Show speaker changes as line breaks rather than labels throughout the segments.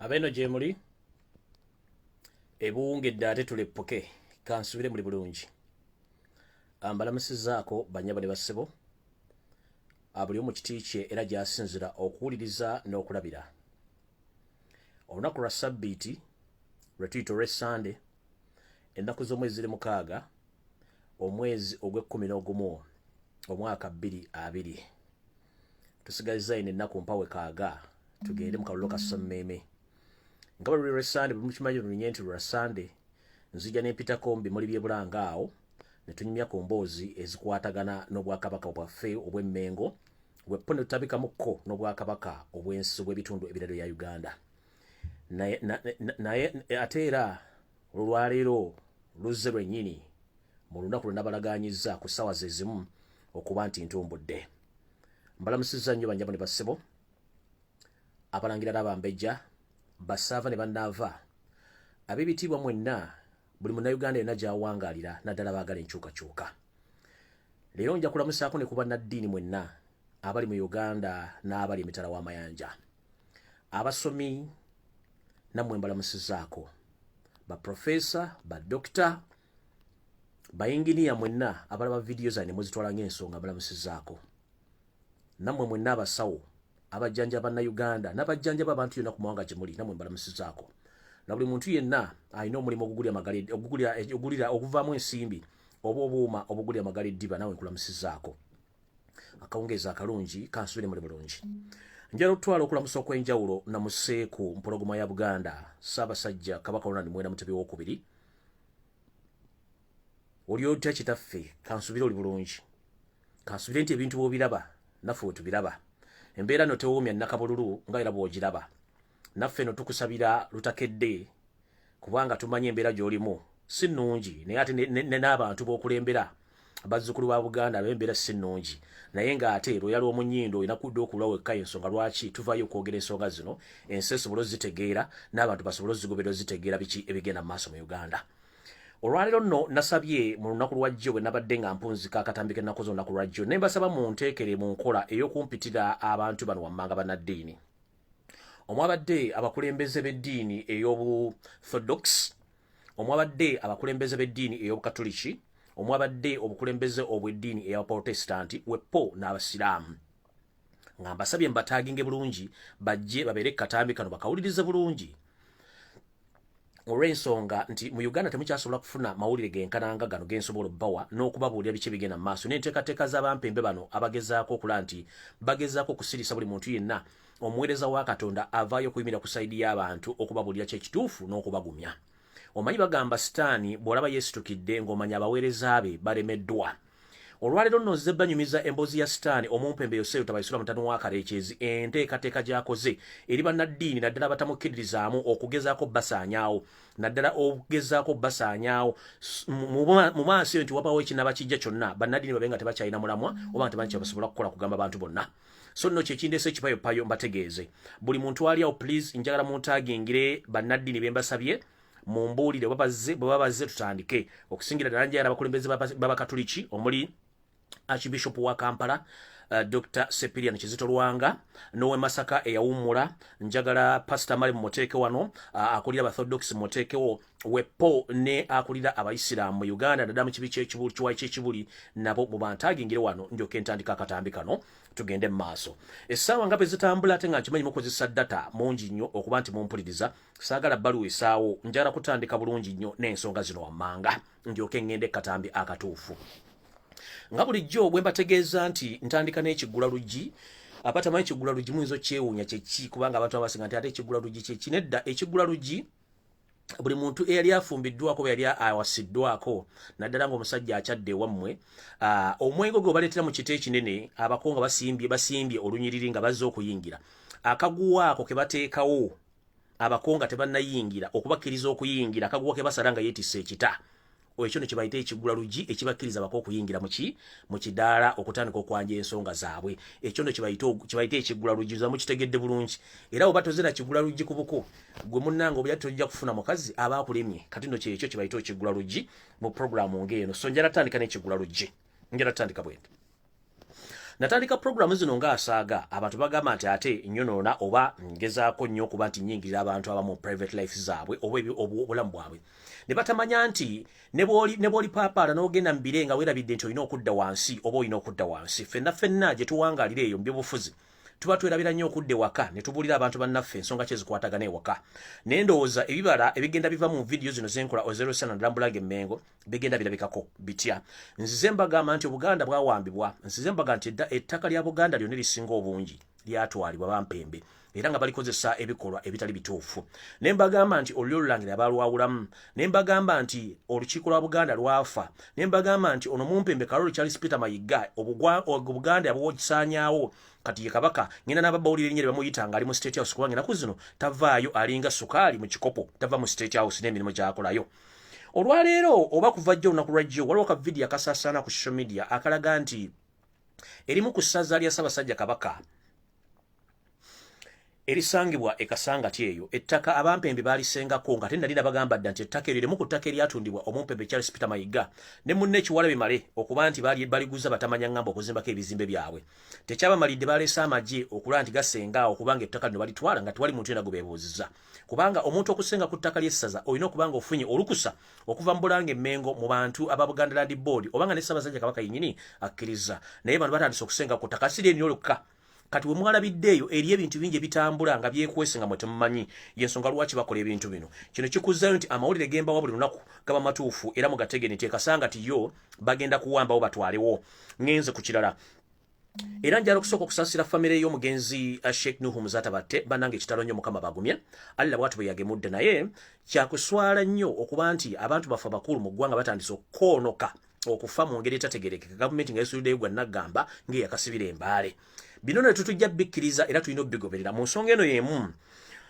Abeeno gyemuli ebuwungedde ate tuleppuke, kansubire muli bulungi. Mbalamusizaako bannyabo ne bassebo buli omu kiti kye era gy'asinzira okuwuliriza n'okulabira. Olunaku lwa ssabbiiti lwe tuyita olw'Essande, ennaku z'omwezi ziri 6, omwezi ogw'ekkumi n'ogumu, omwaka 2020. Tusigazza eno ennaku mpawe kaaga tugende mu kalulu ka ssammeeme. Nga bwe luli lw'Essande, bwe mukimanyi lunye nti lwa Ssande, nzija ne mpitako mu bimuli by'e Bulanga awo ne tunyumya ku mboozi ezikwatagana n'Obwakabaka bwaffe obw'e Mmengo, weppo ne tutabikamukko n'Obwakabaka obw'ensi obw'ebitundu ebirala bya Uganda. Naye ate era olwaleero luzze lwennyini mu lunaku lwe nabalagaanyizza ku ssaawa ze zimu okuba nti ntumbudde. Mbalamusizza nnyo bannyabo ne bassebo, abalangira n'abambejja, bassaava ne bannaava, ab'ebitiibwa mwenna, buli Munnayuganda yenna gy'awangaalira, naddala abaagala enkyukakyuka. Leero nja kulamusaako ne ku bannaddiini mwenna abali mu Uganda n'abali emitala w'amayanja. Abasomi nammwe mbalamusizzaako, baprofesa, badokita, bayinginiya mwenna abalaba vidiyo zange ne muzitwala ng'ensonga, mbalamusizzaako. Nammwe mwenna abasawo abajjanjaba Bannayuganda n'abajjanjaba abantu yonna ku mawanga gye muli, nammwe mbalamusizaako. Na buli muntu yenna alina omulimu ogugulira amagala, ogugulira oguvaamu ensimbi oba obuuma obugulira amagala eddiba, nawe nkulamusizaako. Akawungeezi akalungi, kansubire muli bulungi. Njala okutwala okulamusa okw'enjawulo namuseeku Mpologoma ya Buganda, Ssaabasajja Kabaka Ronald Mwenda Mutebi owokubiri. Oli otya kitaffe? Kansubire oli bulungi. Kansubire nti ebintu bw'obiraba naffe we tubiraba. Embeera no tewoomya nnakabululu nga era bw'ogiraba. Naffe no tukusabira lutakedde kubanga tumanyi embeera gy'olimu si nnungi, naye ate n'abantu b'okulembera, bazzukulu ba Buganda ab'embeera si nnungi, naye ng'ate lwoya lw'omu nnyindo olina kudda okulwa wekka. Ensonga lwaki tuvaayo okwogera ensonga zino, ensi esobole ozitegeera n'abantu basobole ozigobera, ozitegeera biki ebigenda mu maaso mu Uganda. Olwaleero nno nasabye mu lunaku lwa jjo bwe nabadde nga mpunzika akatambi ke nakoze olunaku lwa jjo, ne mbasaba munteekere mu nkola ey'okumpitira abantu bano wammanga, bannaddiini omwabadde abakulembeze b'eddiini ey'obuorthodox, omwabadde abakulembeze b'eddiini ey'obukatuliki, omwabadde obukulembeze obw'eddiini ey'abaprotestanti, weppo n'abasiraamu, nga mbasabye mbataaginge bulungi bajje babeere katambi kano bakawulirize bulungi, olw'ensonga nti mu Uganda temukyasobola kufuna mawulire genkananga gano gensobola obbawa n'okubabuulira biki ebigenda mu maaso n'enteekateeka z'abampembe bano abagezaako okulaba nti bagezaako okusirisa buli muntu yenna omuweereza wa Katonda avaayo okuyimirira ku side y'abantu okubabuulira kyekituufu n'okubagumya. Omanyi bagamba Sitaani bw'olaba yeesitukidde ng'omanya abaweereza be balemeddwa. Olwaleero nno nzize banyumiza emboozi ya Sitaani omumpembe Yoseyo Tabaisula mutani wa Karekyezi, enteekateeka gy'akoze eri bannaddiini naddala abatamukkiririzaamu okugezaako basaanyaawo, naddala okugezaako basaanyaawo mu maaso eyo nti wabawo ekinaba kijja kyonna bannaddiini babe nga tebakyalina mulamwa oba nga tebanyi kyebasobola kukola kugamba bantu bonna. So nno kyekindeesa ekipayopayo mbategeeze buli muntu ali awo, please njagala muntagingire bannaddiini be mbasabye, mumbuulire oba bazze. Bwe babazze tutandike. Okusingira ddala njagala abakulembeze b'Abakatuliki omuli Archbishop wa Kampala, Dr Sepirian Kizito Lwanga, n'owe Masaka eyawummula. Njagala Pastor Male mumuteeke wano, akulira Abaorthodox mumuteekewo, wepo ne akulira Abayisiraamu mu Uganda, naddala mu kibi ky'Ekibuli, kiwayi ky'Ekibuli, nabo mubantagingire wano ndyoke ntandika akatambi kano tugende mu maaso. Essaawa nga bwe zitambula, ate nga nkimanyi mukozesa data mungi nnyo okuba nti mumpuliriza, saagala baluwisaawo. Njagala kutandika bulungi nnyo n'ensonga zino wammanga ndyoke ŋŋende katambi akatuufu. Nga bulijjo bwe mbategeeza nti ntandika n'ekiggula luggi. Abatamanyi kiggula luggi muyinza okyewuunya kyeki, kubanga abantu abasinga nti ate ekiggula luggi kyeki? Nedda, ekiggula luggi buli muntu eyali afumbiddwako, yali awasiddwako, naddala ng'omusajja akyadde ewammwe, omwenge gwe baleetera mu kiti ekinene, abako nga basimbye olunyiriri nga bazze okuyingira, akaguwa ako ke bateekawo abako nga tebannayingira okubakkiriza okuyingira, akaguwa ke basala nga yeetisse ekita, ekyo no kyebayita ekiggula luggi ekibakkiriza bako okuyingira muki mu kidaala okutandika okwanja ensonga zaabwe. Ekyo no kibayita ekiggula luggi. Za mukitegedde bulungi. Era oba tozera kiggula luggi ku buko gwe munnange, oba tojja kufuna mukazi aba akulemye. Kati no kyekyo kibayita ekiggula luggi mu programu ng'eno. So njala tandika n'ekiggula luggi, njala tandika bwenti. Natandika puroguramu zino ng'asaaga abantu bagamba nti ate nyonoona oba ngezaako nnyo okuba nti nyingirira abantu abamu private life zaabwe oba obulamu bwabwe, ne batamanya nti ne bw'oli paapaala n'ogenda mu bire nga weerabidde nti olina okudda wansi oba olina okudda wansi. Ffenna ffenna gye tuwangaalira eyo mu byobufuzi tuba twerabira nnyo okudda ewaka ne tubuulira abantu bannaffe ensonga ki ezikwatagana ewaka. Naye ndowooza ebibala ebigenda biva mu vidiyo zino zenkola ozerosana ndalambulanga emmengo bigenda birabikako bitya. Nzize mbagamba nti Obuganda bwawambibwa. Nzize mbaga nti ettaka lya Buganda lyonna erisinga obungi lyatwalibwa bampembe era nga balikozesa ebikolwa ebitali bituufu. Ne mbagamba nti olulyo olulangira balwawulamu. Ne mbagamba nti olukiiko lwa Buganda lwafa. Ne mbagamba nti ono mumpembe Kalolo Charles Peter Mayiga Obuganda yabuwosaanyaawo, kati ye kabaka. Ngenda n'ababawulira erinnya lye bamuyita ng'ali mu State House, kubanga enaku zino tavaayo, alinga sukaali mu kikopo, tava mu State House n'emirimu gy'akolayo. Olwaleero oba kuva jjo, olunaku lwa jjo, waliwo ka vidiyo akasaasaana ku social media akalaga nti erimu ku ssaza lya Ssaabasajja Kabaka erisangibwa e Kasangati eyo, ettaka abampembe baalisengako, nga ate nali nabagamba dda nti ettaka eryo limu ku ttaka eryatundibwa omumpembe Charles Peter Mayiga ne munne ekiwala bimale okuba nti baliguza batamanya ngamba okuzimbako ebizimbe byabwe. Tekyabamalidde, baleese amagye okulaba nti gasenga awo, kubanga ettaka lino balitwala nga tewali muntu yena gwe beebuuziza, kubanga omuntu okusenga ku ttaka ly'essaza olina okuba nga ofunye olukusa okuva mu Bulange Emmengo, mu bantu aba Buganda Land Board, obanga ne Ssaabasajja Kabaka yennyini akkiriza. Naye bano batandise okusenga ku ttaka si lyeni olukka. Kati we mwalabidde eyo eri ebintu bingi ebitambula nga byekwese nga mwe temumanyi yensonga lwaki bakola ebintu bino. Kino kikuzzayo nti amawulire gembawa buli lunaku gaba matuufu era mugategere nti ekasanga ti yo bagenda kuwambawo batwalewo. Ngenze ku kirala, era njala okusooka okusaasira famire y'omugenzi Sheikh Nuhu Muzaata Batte. Bannange, ekitalo nnyo, Mukama bagumye. Alla bwatu bwe yagemudde, naye kyakuswala nnyo okuba nti abantu baffe abakulu mu ggwanga batandise okukoonoka okufa mu ngeri etategerekeka, gavumenti nga yesuliddeyo gwa naggamba ng'eyakasibira embaale. Bino ne tutujja bikkiriza era tulina obigoberera. Mu nsonga eno y'emu,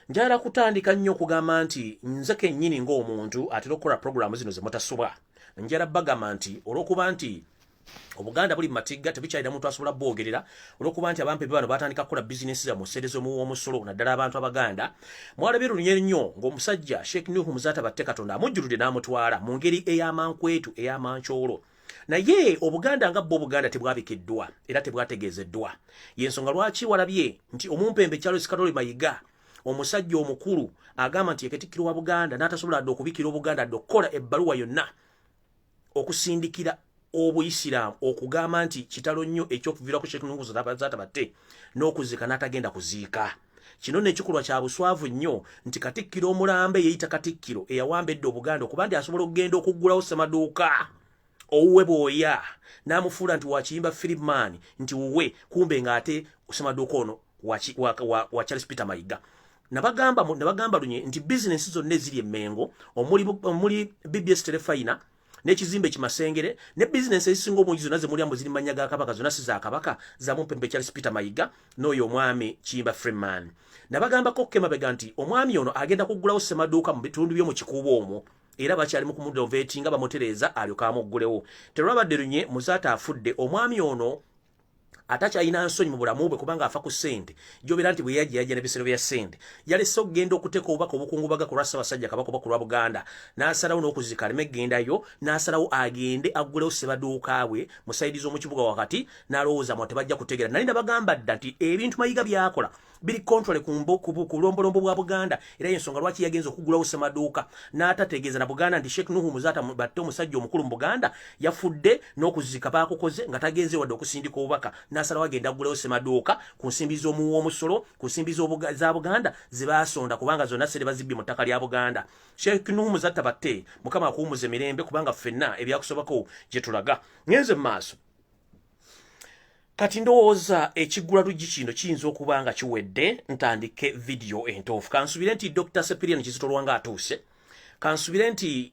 njagala kutandika nnyo okugamba nti nze kennyini ng'omuntu atera okukola puroguramu zino ze mutasubwa, njala bagamba nti olw'okuba nti Obuganda buli mumatigga, tebukyalina muntu asobola bwogerera, olw'okuba nti abampembe bano batandika kukola bizinesi zammwe sente z'omuwa omusolo, naddala abantu Abaganda. Mwalabye lunye nnyo ng'omusajja Sheikh Nuhu Muzaata Batte Katonda amujjuludde n'amutwala mu ngeri ey'amankwetu, ey'amankyolo, naye Obuganda nga bwo Obuganda tebwabikiddwa era tebwategeezeddwa. Yensonga lwaki walabye nti omumpembe Charles Katoli Mayiga, omusajja omukulu agamba nti yeketikkiro wa Buganda, n'atasobola adde okubikira Obuganda, adde okukola ebbaluwa yonna okusindikira Obuyisiraamu okugamba nti kitalo nnyo ekyokuviirako Sheikh Nuhu Muzaata Batte n'okuzika n'atagenda kuziika. Kino nekikolwa kya buswavu nnyo nti katikkiro omulambe yeyita katikkiro eyawamba edda Obuganda okuba nti asobola okugenda okuggulawo ssemaduuka owuwe bwoya n'amufuula nti wakiyimba Philip Man nti wuwe, kumbe ng'ate ssemaduuka ono wa Charles Peter Mayiga. Nabagamba lunye nti bizinesi zonna eziri emmengo omuli BBS Terefayina n'ekizimbe kimasengere ne bizinesi ezisinga obungi zonna zemulyamu ziri mannya ga Kabaka, zonna si za Kabaka, za mumpembe Charles Peter Mayiga n'oyo omwami Kiyimba Freeman. Nabagambako kemabega nti omwami ono agenda kuggulawo ssemaduuka mu bitundu by'omu Kikuubo omwo, era bakyali mu kumudoveeti nga bamutereeza alyoka amuggulewo. Terwabadde lunye, Muzaata afudde. Omwami ono atakyalina nsonyi mu bulamu bwe kubanga afa ku ssente, gy'obeera nti bwe yajja yajja n'ebisero bya ssente, yalese okugenda okuteeka obubaka obukungubaga ku lwa Ssaabasajja Kabaka oba ku lwa Buganda, n'asalawo n'okuzika aleme kugendayo, n'asalawo agende aggulewo ssebaduuka bwe mu sayidi z'omu kibuga wakati, n'alowooza mwa tebajja kutegeera. Nali nabagamba dda nti ebintu Mayiga by'akola biri contrary ku bulombolombo bwa Buganda, era yensonga lwaki yagenze okugulawo ssemaduuka n'atategeeza na Buganda nti Sheikh Nuhu Muzaata Batte, omusajja omukulu mu Buganda, yafudde n'okuzika baakukoze nga tagenze wadde okusindika obubaka, n'asalawo agenda aggulawo ssemaduuka ku nsimbi z'omuwa omusolo, ku nsimbi za Buganda ze baasonda, kubanga zonna ssente bazibbye mu ttaka lya Buganda. Sheikh Nuhu Muzaata Batte, Mukama akuwumuza emirembe, kubanga ffenna ebyakusobako gye tulaga. Ngenze mu maaso. Kati ndowooza ekiggula luggi kino kiyinza okuba nga kiwedde, ntandike vidiyo entuufu. Kansubire nti Dr Sepirian Kizito Lwanga atuuse, kansubire nti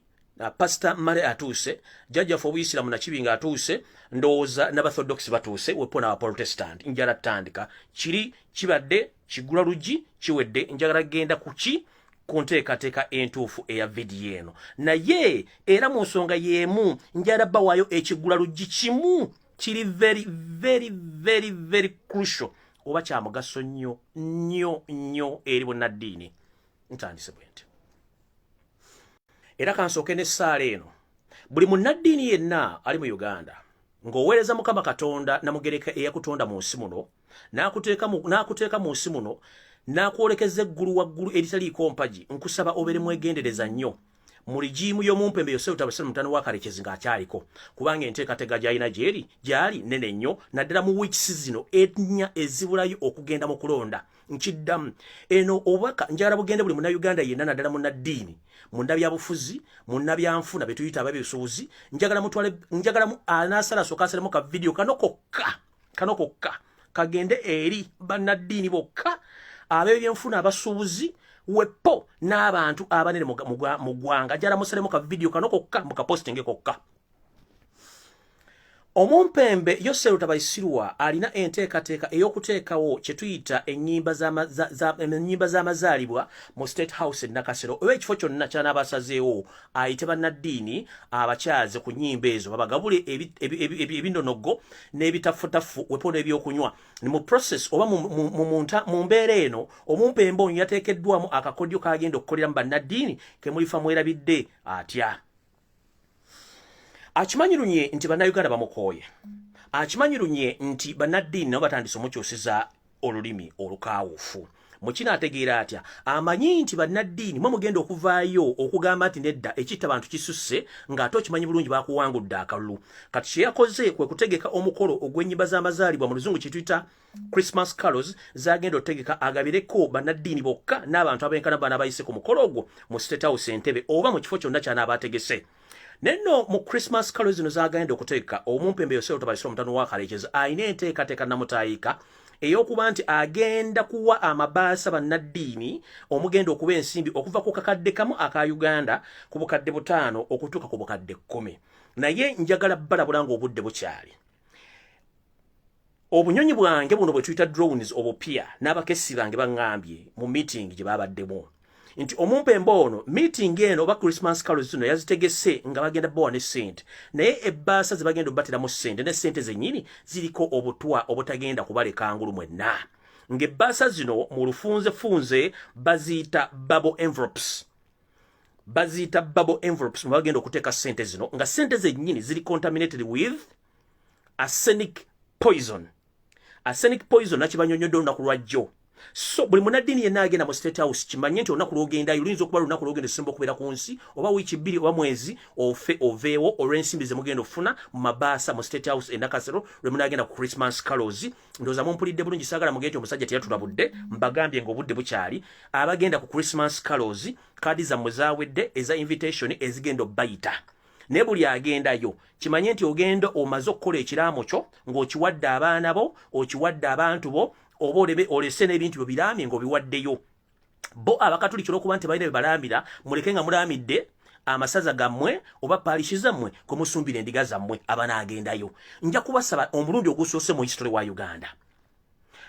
Pastor Male atuuse, jjajjaffe Obuyisiramu Nakibinga atuuse, ndowooza n'Abathodox batuuse, wepo n'Abaprotestant. Njala tutandika. Kiri kibadde kiggula luggi, kiwedde. Njagala genda ku ki ku nteekateeka entuufu eya vidiyo eno, naye era mu nsonga y'emu njala bawaayo ekiggula luggi kimu kiri very, very, very, very crucial oba kya mugaso nnyo nnyo nnyo eri bonnaddiini. Ntandise bwe nti, era kansooke n'essaala eno. Buli munnaddiini yenna ali mu Uganda Ng'oweereza Mukama Katonda Namugereka eyakutonda mu nsi muno, n'akuteeka mu nsi muno, n'akwolekeza eggulu waggulu eritaliiko mpagi, nkusaba obeere mwegendereza nnyo mu regime y'omumpembe Yosefu Tabasira mutani wa Karekezi ng'akyaliko, kubanga enteekateeka gy'alina gyeri gyali nnene nnyo, naddala mu weeks zino 4 ezibulayo okugenda mu kulonda. Nkiddamu, eno obubaka njagala bugende buli Munnayuganda yenna, naddala munnaddiini, munnabyabufuzi, munnabyanfuna, be tuyita ababisuubuzi. Njagala mutwale, njagala anaasala asooka asalemu ka vidiyo kano kokka, kano kokka kagende eri bannaddiini bokka, ab'ebyenfuna, abasuubuzi wepo n'abantu abanene mu ggwanga. Njagala musalemu ka vidiyo kano kokka, mukapositinge kokka. Omumpembe Yoseru Tabaisirwa alina enteekateeka ey'okuteekawo kye tuyita ennyimba z'amazaalibwa mu State House e Nakasero oba ekifo kyonna ky'anaaba asazeewo, ayite bannaddiini abakyaze ku nnyimba ezo, babagabule ebinonogo n'ebitafutafu wepo n'ebyokunywa. Mu process oba mu mbeera eno, omumpembe ono yateekeddwamu akakodyo k'agenda okukoleramu bannaddiini kemulifa mwerabidde atya. Akimanyi lunye nti Bannayuganda bamukooye, akimanyi lunye nti bannaddiini nabo batandise omukyusiza olulimi olukaawufu. Mukino ategeera atya? Amanyi nti bannaddiini mwe mugenda okuvaayo okugamba nti nedda, ekitta bantu kisusse, ng'ate okimanyi bulungi bakuwangudde akalulu. Kati kye yakoze kwe kutegeka omukolo ogw'ennyimba z'amazaalibwa, mu Luzungu kituyita Christmas carols, zagenda otegeka agabireko bannaddiini bokka n'abantu abenkana bana abayise ku mukolo ogwo mu State House Entebe oba mu kifo kyonna ky'anaaba ategese. Nenno mu Christmas carols zino zagenda okutegeka, omumpembe Yosefu Tabaisira omutano wa Kalekezi alina enteekateeka namutaayika ey'okuba nti agenda kuwa amabaasa bannaddiini omugenda okuba ensimbi okuva ku kakadde kamu aka Uganda ku 5000 okutuuka ku 100,000. Naye njagala balabula ng'obudde bukyali. Obunyonyi bwange buno bwe tuyita drones obupya n'abakessi bange baŋŋambye mu meeting gye babaddemu nti omumpembe ono meeting eno oba Christmas carols zino yazitegese nga bagenda bawa ne ssente, naye ebbaasa ze bagenda obateramu ssente ne ssente zennyini ziriko obutwa obutagenda kubaleka ngulu mwenna, ng'ebbaasa zino mu lufunzefunze baziyita bubble envelopes, baziyita bubble envelopes mwe bagenda okuteeka ssente zino, nga ssente zennyini ziri contaminated with arsenic poison. Arsenic poison nakibanyonyodde olunaku lwajjo. So buli munaddiini yenna agenda mu State House, kimanye nti olunaku lwogendayo luyinza okuba lunaku lwogenda osimba okubeera ku nsi, oba wiiki 2 oba mwezi, ofe oveewo olw'ensimbi ze mugenda okufuna mu mabaasa mu State House e Nakasero lwe munaagenda ku Christmas carols. Ndowooza mumpulidde bulungi, saagala mugende nti omusajja teyatulabudde. Mbagambye ng'obudde bukyali. Abagenda ku Christmas carols, kaadi zammwe zawedde eza invitation ezigenda obbayita, naye buli agendayo kimanye nti ogenda omaze okukola ekiraamo kyo ng'okiwadde abaana bo, okiwadde abantu bo, oba olebe olese n'ebintu byo biramye ng'obiwaddeyo. Bo Abakatuliki, olwokuba nti balina bye balambira, muleke nga mulamidde amasaza gammwe oba parish zammwe kwe musumbira endiga zammwe. Abanaagendayo, nja kubasaba omulundi ogusoose mu history wa Uganda,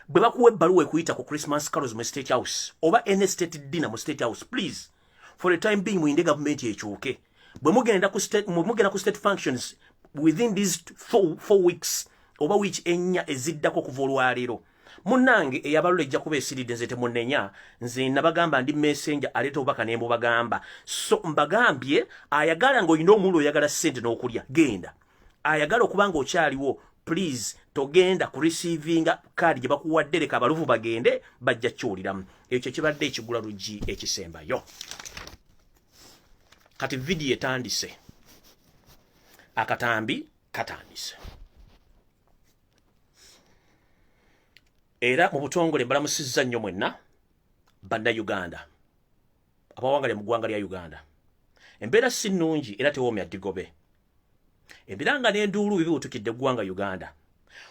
bwe bakuwa ebbaluwa ekuyita ku Christmas carols mu State House oba any state dinner mu State House, please, for the time being muyinde gavumenti ekyuke. Bwe mugenda ku state functions within these 4 weeks oba wiiki 4 eziddako okuva olwaleero, munnange, eyabalula ejja kuba esiridde. Nze temunnenya, nze nabagamba ndi messenger aleeta obubaka ne mbubagamba. So mbagambye, ayagala ng'olina omulu oyagala ssente n'okulya, genda. Ayagala okuba ng'okyaliwo, please togenda ku receivinga kaadi gye bakuwadde, leka abaluvu bagende, bajja kiwuliramu. Ekyo kibadde ekigula luggi ekisembayo. Kati vidiyo etandise, akatambi katandise, era mu butongole mbalamusizza nnyo mwenna Bannayuganda abawangale mu ggwanga lya Uganda. Embeera si nnungi era tewoomya ddigobe. Ebiranga n'enduulu bibuutukidde eggwanga Uganda.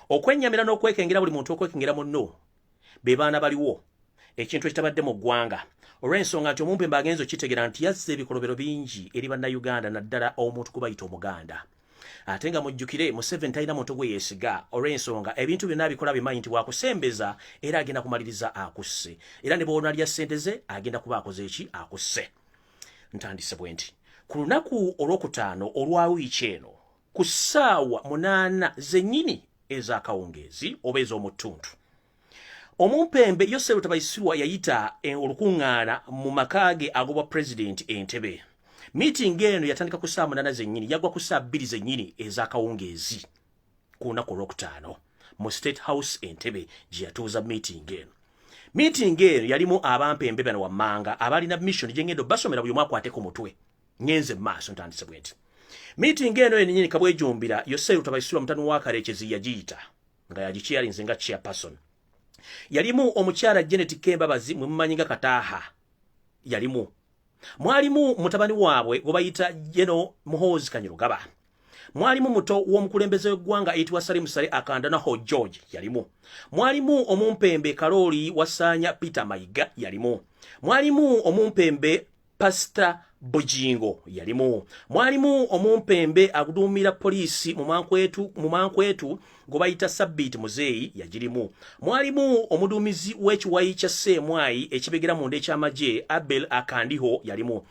Okwennyamira n'okwekengera, buli muntu okwekengera munno, be baana baliwo ekintu ekitabadde mu ggwanga, olw'ensonga nti omumpembe agenza okitegeera nti yazza ebikolobero bingi eri Bannayuganda, naddala omuntu kubayita Omuganda. Ate nga mujjukire, Museveni talina muntu gwe yeesiga, olw'ensonga ebintu byonna abikola bimanyi nti bwakusembeza era agenda kumaliriza akusse, era ne bw'onalya ssente ze agenda kuba akoze eki? Akusse. Ntandise bwe nti ku lunaku olwokutaano olwa wiiki eno ku ssaawa 8 zennyini ez'akawungeezi oba ez'omuttuntu, omumpembe Yosefu Tabaisirwa yayita olukuŋŋaana mu maka ge agobwa pulezidenti Entebe. Meeting eno yatandika ku ssaawa 8 zennyini, yagwa ku ssaawa 2 zennyini ez'akawungeezi. Ku lunaku olwokutaano mu State House Entebe gye yatuuza meeting eno. Meeting eno yalimu abampembe bano wammanga abalina mission gye ngenda obasomera, buli omu akwate ku mutwe. Ngenze maaso, ntandise bwe nti meeting eno yennyini Kabwejumbira Yoseri Rutabaisirwa mutani wa Karekezi yagiyita nga yagichairinze nga chairperson. Yalimu omukyala Janet Kembabazi, mwe mumanyi nga Kataaha, yalimu. Mwalimu mutabani waabwe gwe bayita General Muhoozi Kainerugaba, mwalimu muto w'omukulembeze w'eggwanga eyitibwa Salim Saleh Akandwanaho George yalimu, mwalimu omumpembe Kalooli Wasaanya Peter Mayiga yalimu, mwalimu omumpembe Pasita Bujingo yalimu, mwalimu omumpembe aduumira poliisi mu Mankwetu gwe bayita Sabiti Muzeeyi yagirimu, mwalimu omuduumizi w'ekiwayi kya Seemwayi ekibegera munda ekyamagye Abel Akandiho yalimu,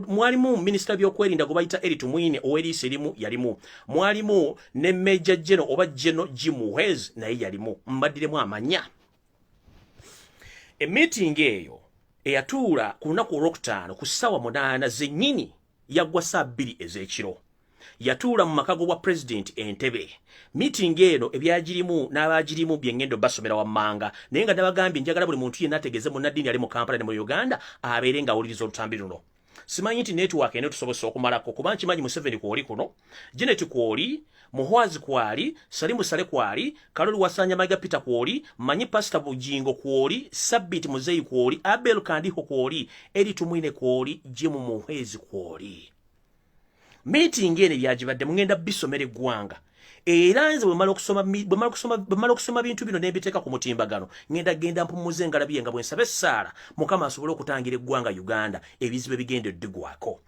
mwalimu minisita byokwerinda gwe bayita Elly Tumwine ow'eriiso erimu yalimu, mwalimu ne Major General oba General Jim Muhwezi naye yalimu. Mbaddiremu amanya. Emiitingi eyo eyatuula ku lunaku olwokutaano ku ssaawa 8 zennyini, yaggwa saa 2 ez'ekiro. Yatuula mu maka g'obwa pulezidenti Entebe. Miitingi eno ebyagirimu n'abaagirimu byengendo basomera wammanga, naye nga nabagambye njagala buli muntu yenna ategeeze munnaddiini ali mu Kampala ne mu Uganda abeere ng'awuliriza olutambi luno. Simanyi nti network eno tusobose okumalako, kuba nkimanyi Museveni kwoli kuno, Janet kwoli, Muhwazi kwali, Salimu Sale kwali, Kaloli Wasanya Mayiga Peter kwoli, manyi Pastor Bujingo kwoli, Sabit Muzeyi kwoli, Abel Kandiho kwoli, Elly Tumwine kwoli, Jim Muhwezi kwoli. Meeting eno ebyagibadde mugenda bisomera eggwanga, era nze bwemala okusoma bintu bino nembiteeka ku mutimbagano, ngenda genda mpumuze engalabiye nga bwensaba essaala Mukama asobole okutangira eggwanga Uganda ebizibu ebigenda eddigwako.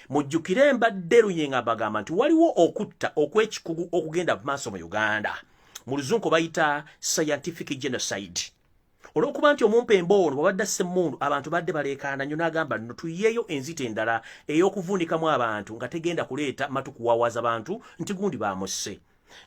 Mujjukire mbadde lunye nga mbagamba nti waliwo okutta okw'ekikugu okugenda maaso mu Uganda, mu Luzungu bayita scientific genocide. Olw'okuba nti omumpembe ono bwabadde asse emmundu, abantu badde baleekaana nnyo, n'agamba nno tuyiyeeyo enzita endala ey'okuvundikamu abantu nga tegenda kuleeta matu kuwawaza bantu nti gundi bamusse,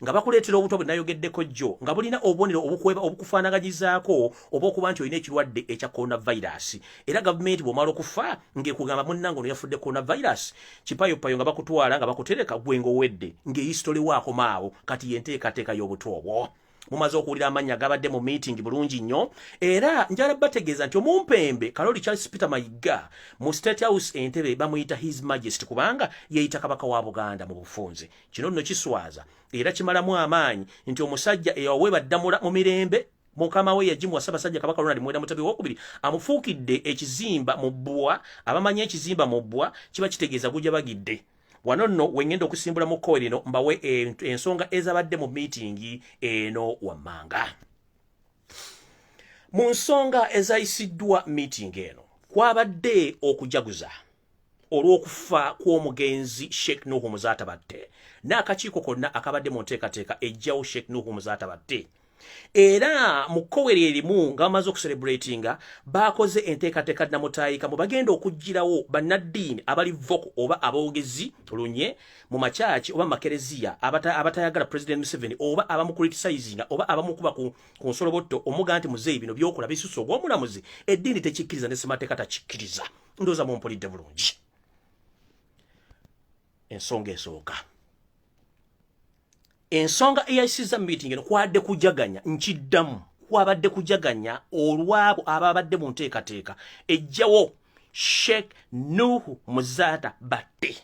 nga bakuleetera obutwa bwe nayogeddeko jjo nga bulina obubonero obukweba obukufaanaganyizaako oba okuba nti olina ekirwadde ekya coronavirus. Era gavumenti bw'omala okufa ng'ekugamba munnange ono yafudde coronavirus, kipayopayo, nga bakutwala nga bakutereka gwe ng'owedde ng'eyisitolewaako kati yenteekateeka y'obutwa obwo. Mumaze okuwulira amannya gabadde mu meeting bulungi nnyo, era njala bategeeza nti omumpembe Kaloli Charles Peter Mayiga mu State House Entebe bamuyita His Majesty, kubanga yeeyita kabaka wa Buganda mu bufunze. Kino nno kiswaza era kimalamu amaanyi nti omusajja eyaweebwa ddamula mu mirembe, mukama we yagimuwa Ssaabasajja Kabaka Ronald Muwenda Mutebi Owokubiri, amufuukidde ekizimba mu bbwa. Abamanyi ekizimba mu bbwa kiba kitegeeza gujja bagidde. Wano nno wengenda okusimbula mu kkowe lino mbawe ensonga ezabadde mu miitingi eno wammanga. Mu nsonga ezayisiddwa miitingi eno kwabadde okujaguza olw'okufa kw'omugenzi Sheikh Nuhu Muzaata Batte n'akakiiko konna akabadde mu nteekateeka ejjawo Sheikh Nuhu Muzaata Batte. Era mu kkowero erimu nga bamaze okucelebratinga, bakoze enteekateeka namutaayika mu bagenda okugirawo bannaddiini abali vocal oba aboogezi lunye mu makyaki oba makereziya abatayagala President Museveni oba abamucriticizinga oba abamukuba ku nsolobotto omuga nti muzeeyi bino byokola bisusse ogw'omulamuzi, eddiini tekikkiriza ne ssemateeka takikkiriza. Ndowooza mumpulidde bulungi. Ensonga esooka, ensonga eyayisizza meeting eno, kwadde kujaganya. Nkiddamu, kwabadde kujaganya olwabo ababadde mu nteekateeka ejjawo Sheikh Nuhu Muzaata Batte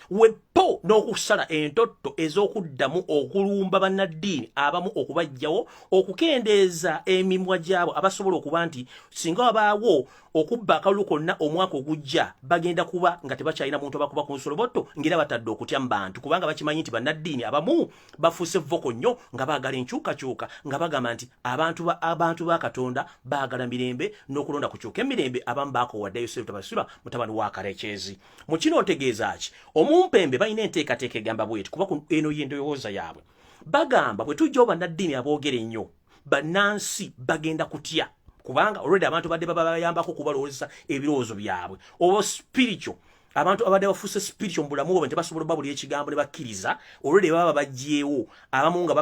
wepo n'okusala entotto ez'okuddamu okulumba bannaddiini abamu, okubajjawo, okukendeeza emimwa gyabo abasobola okuba nti singa wabaawo okubba akalulu konna omwaka ogujja, bagenda kuba nga tebakyalina muntu abakuba ku nsolobotto, ng'era batadde okutya mu bantu, kubanga bakimanyi nti bannaddiini abamu bafuuse vocal nnyo nga baagala enkyukakyuka, nga bagamba nti abantu ba Katonda baagala mirembe n'okulonda kukyuka emirembe. Abamu bakowaddeyo Serutabasirwa mutabani wa Karekyezi. Mu kino ntegeeza ki? Omumpembe balina enteekateeka egamba bweti, kuba eno y'endowooza yaabwe. Bagamba bwe tujjawo bannaddiini aboogera ennyo, bannansi bagenda kutya, kubanga already abantu badde babayambako kubalowoozesa ebirowoozo byabwe oba spiritual. Abantu abadde bafuuse spiritual mu bulamu bwabwe tebasobola oba buli ekigambo ne bakkiriza. Already baba baggyewo abamu nga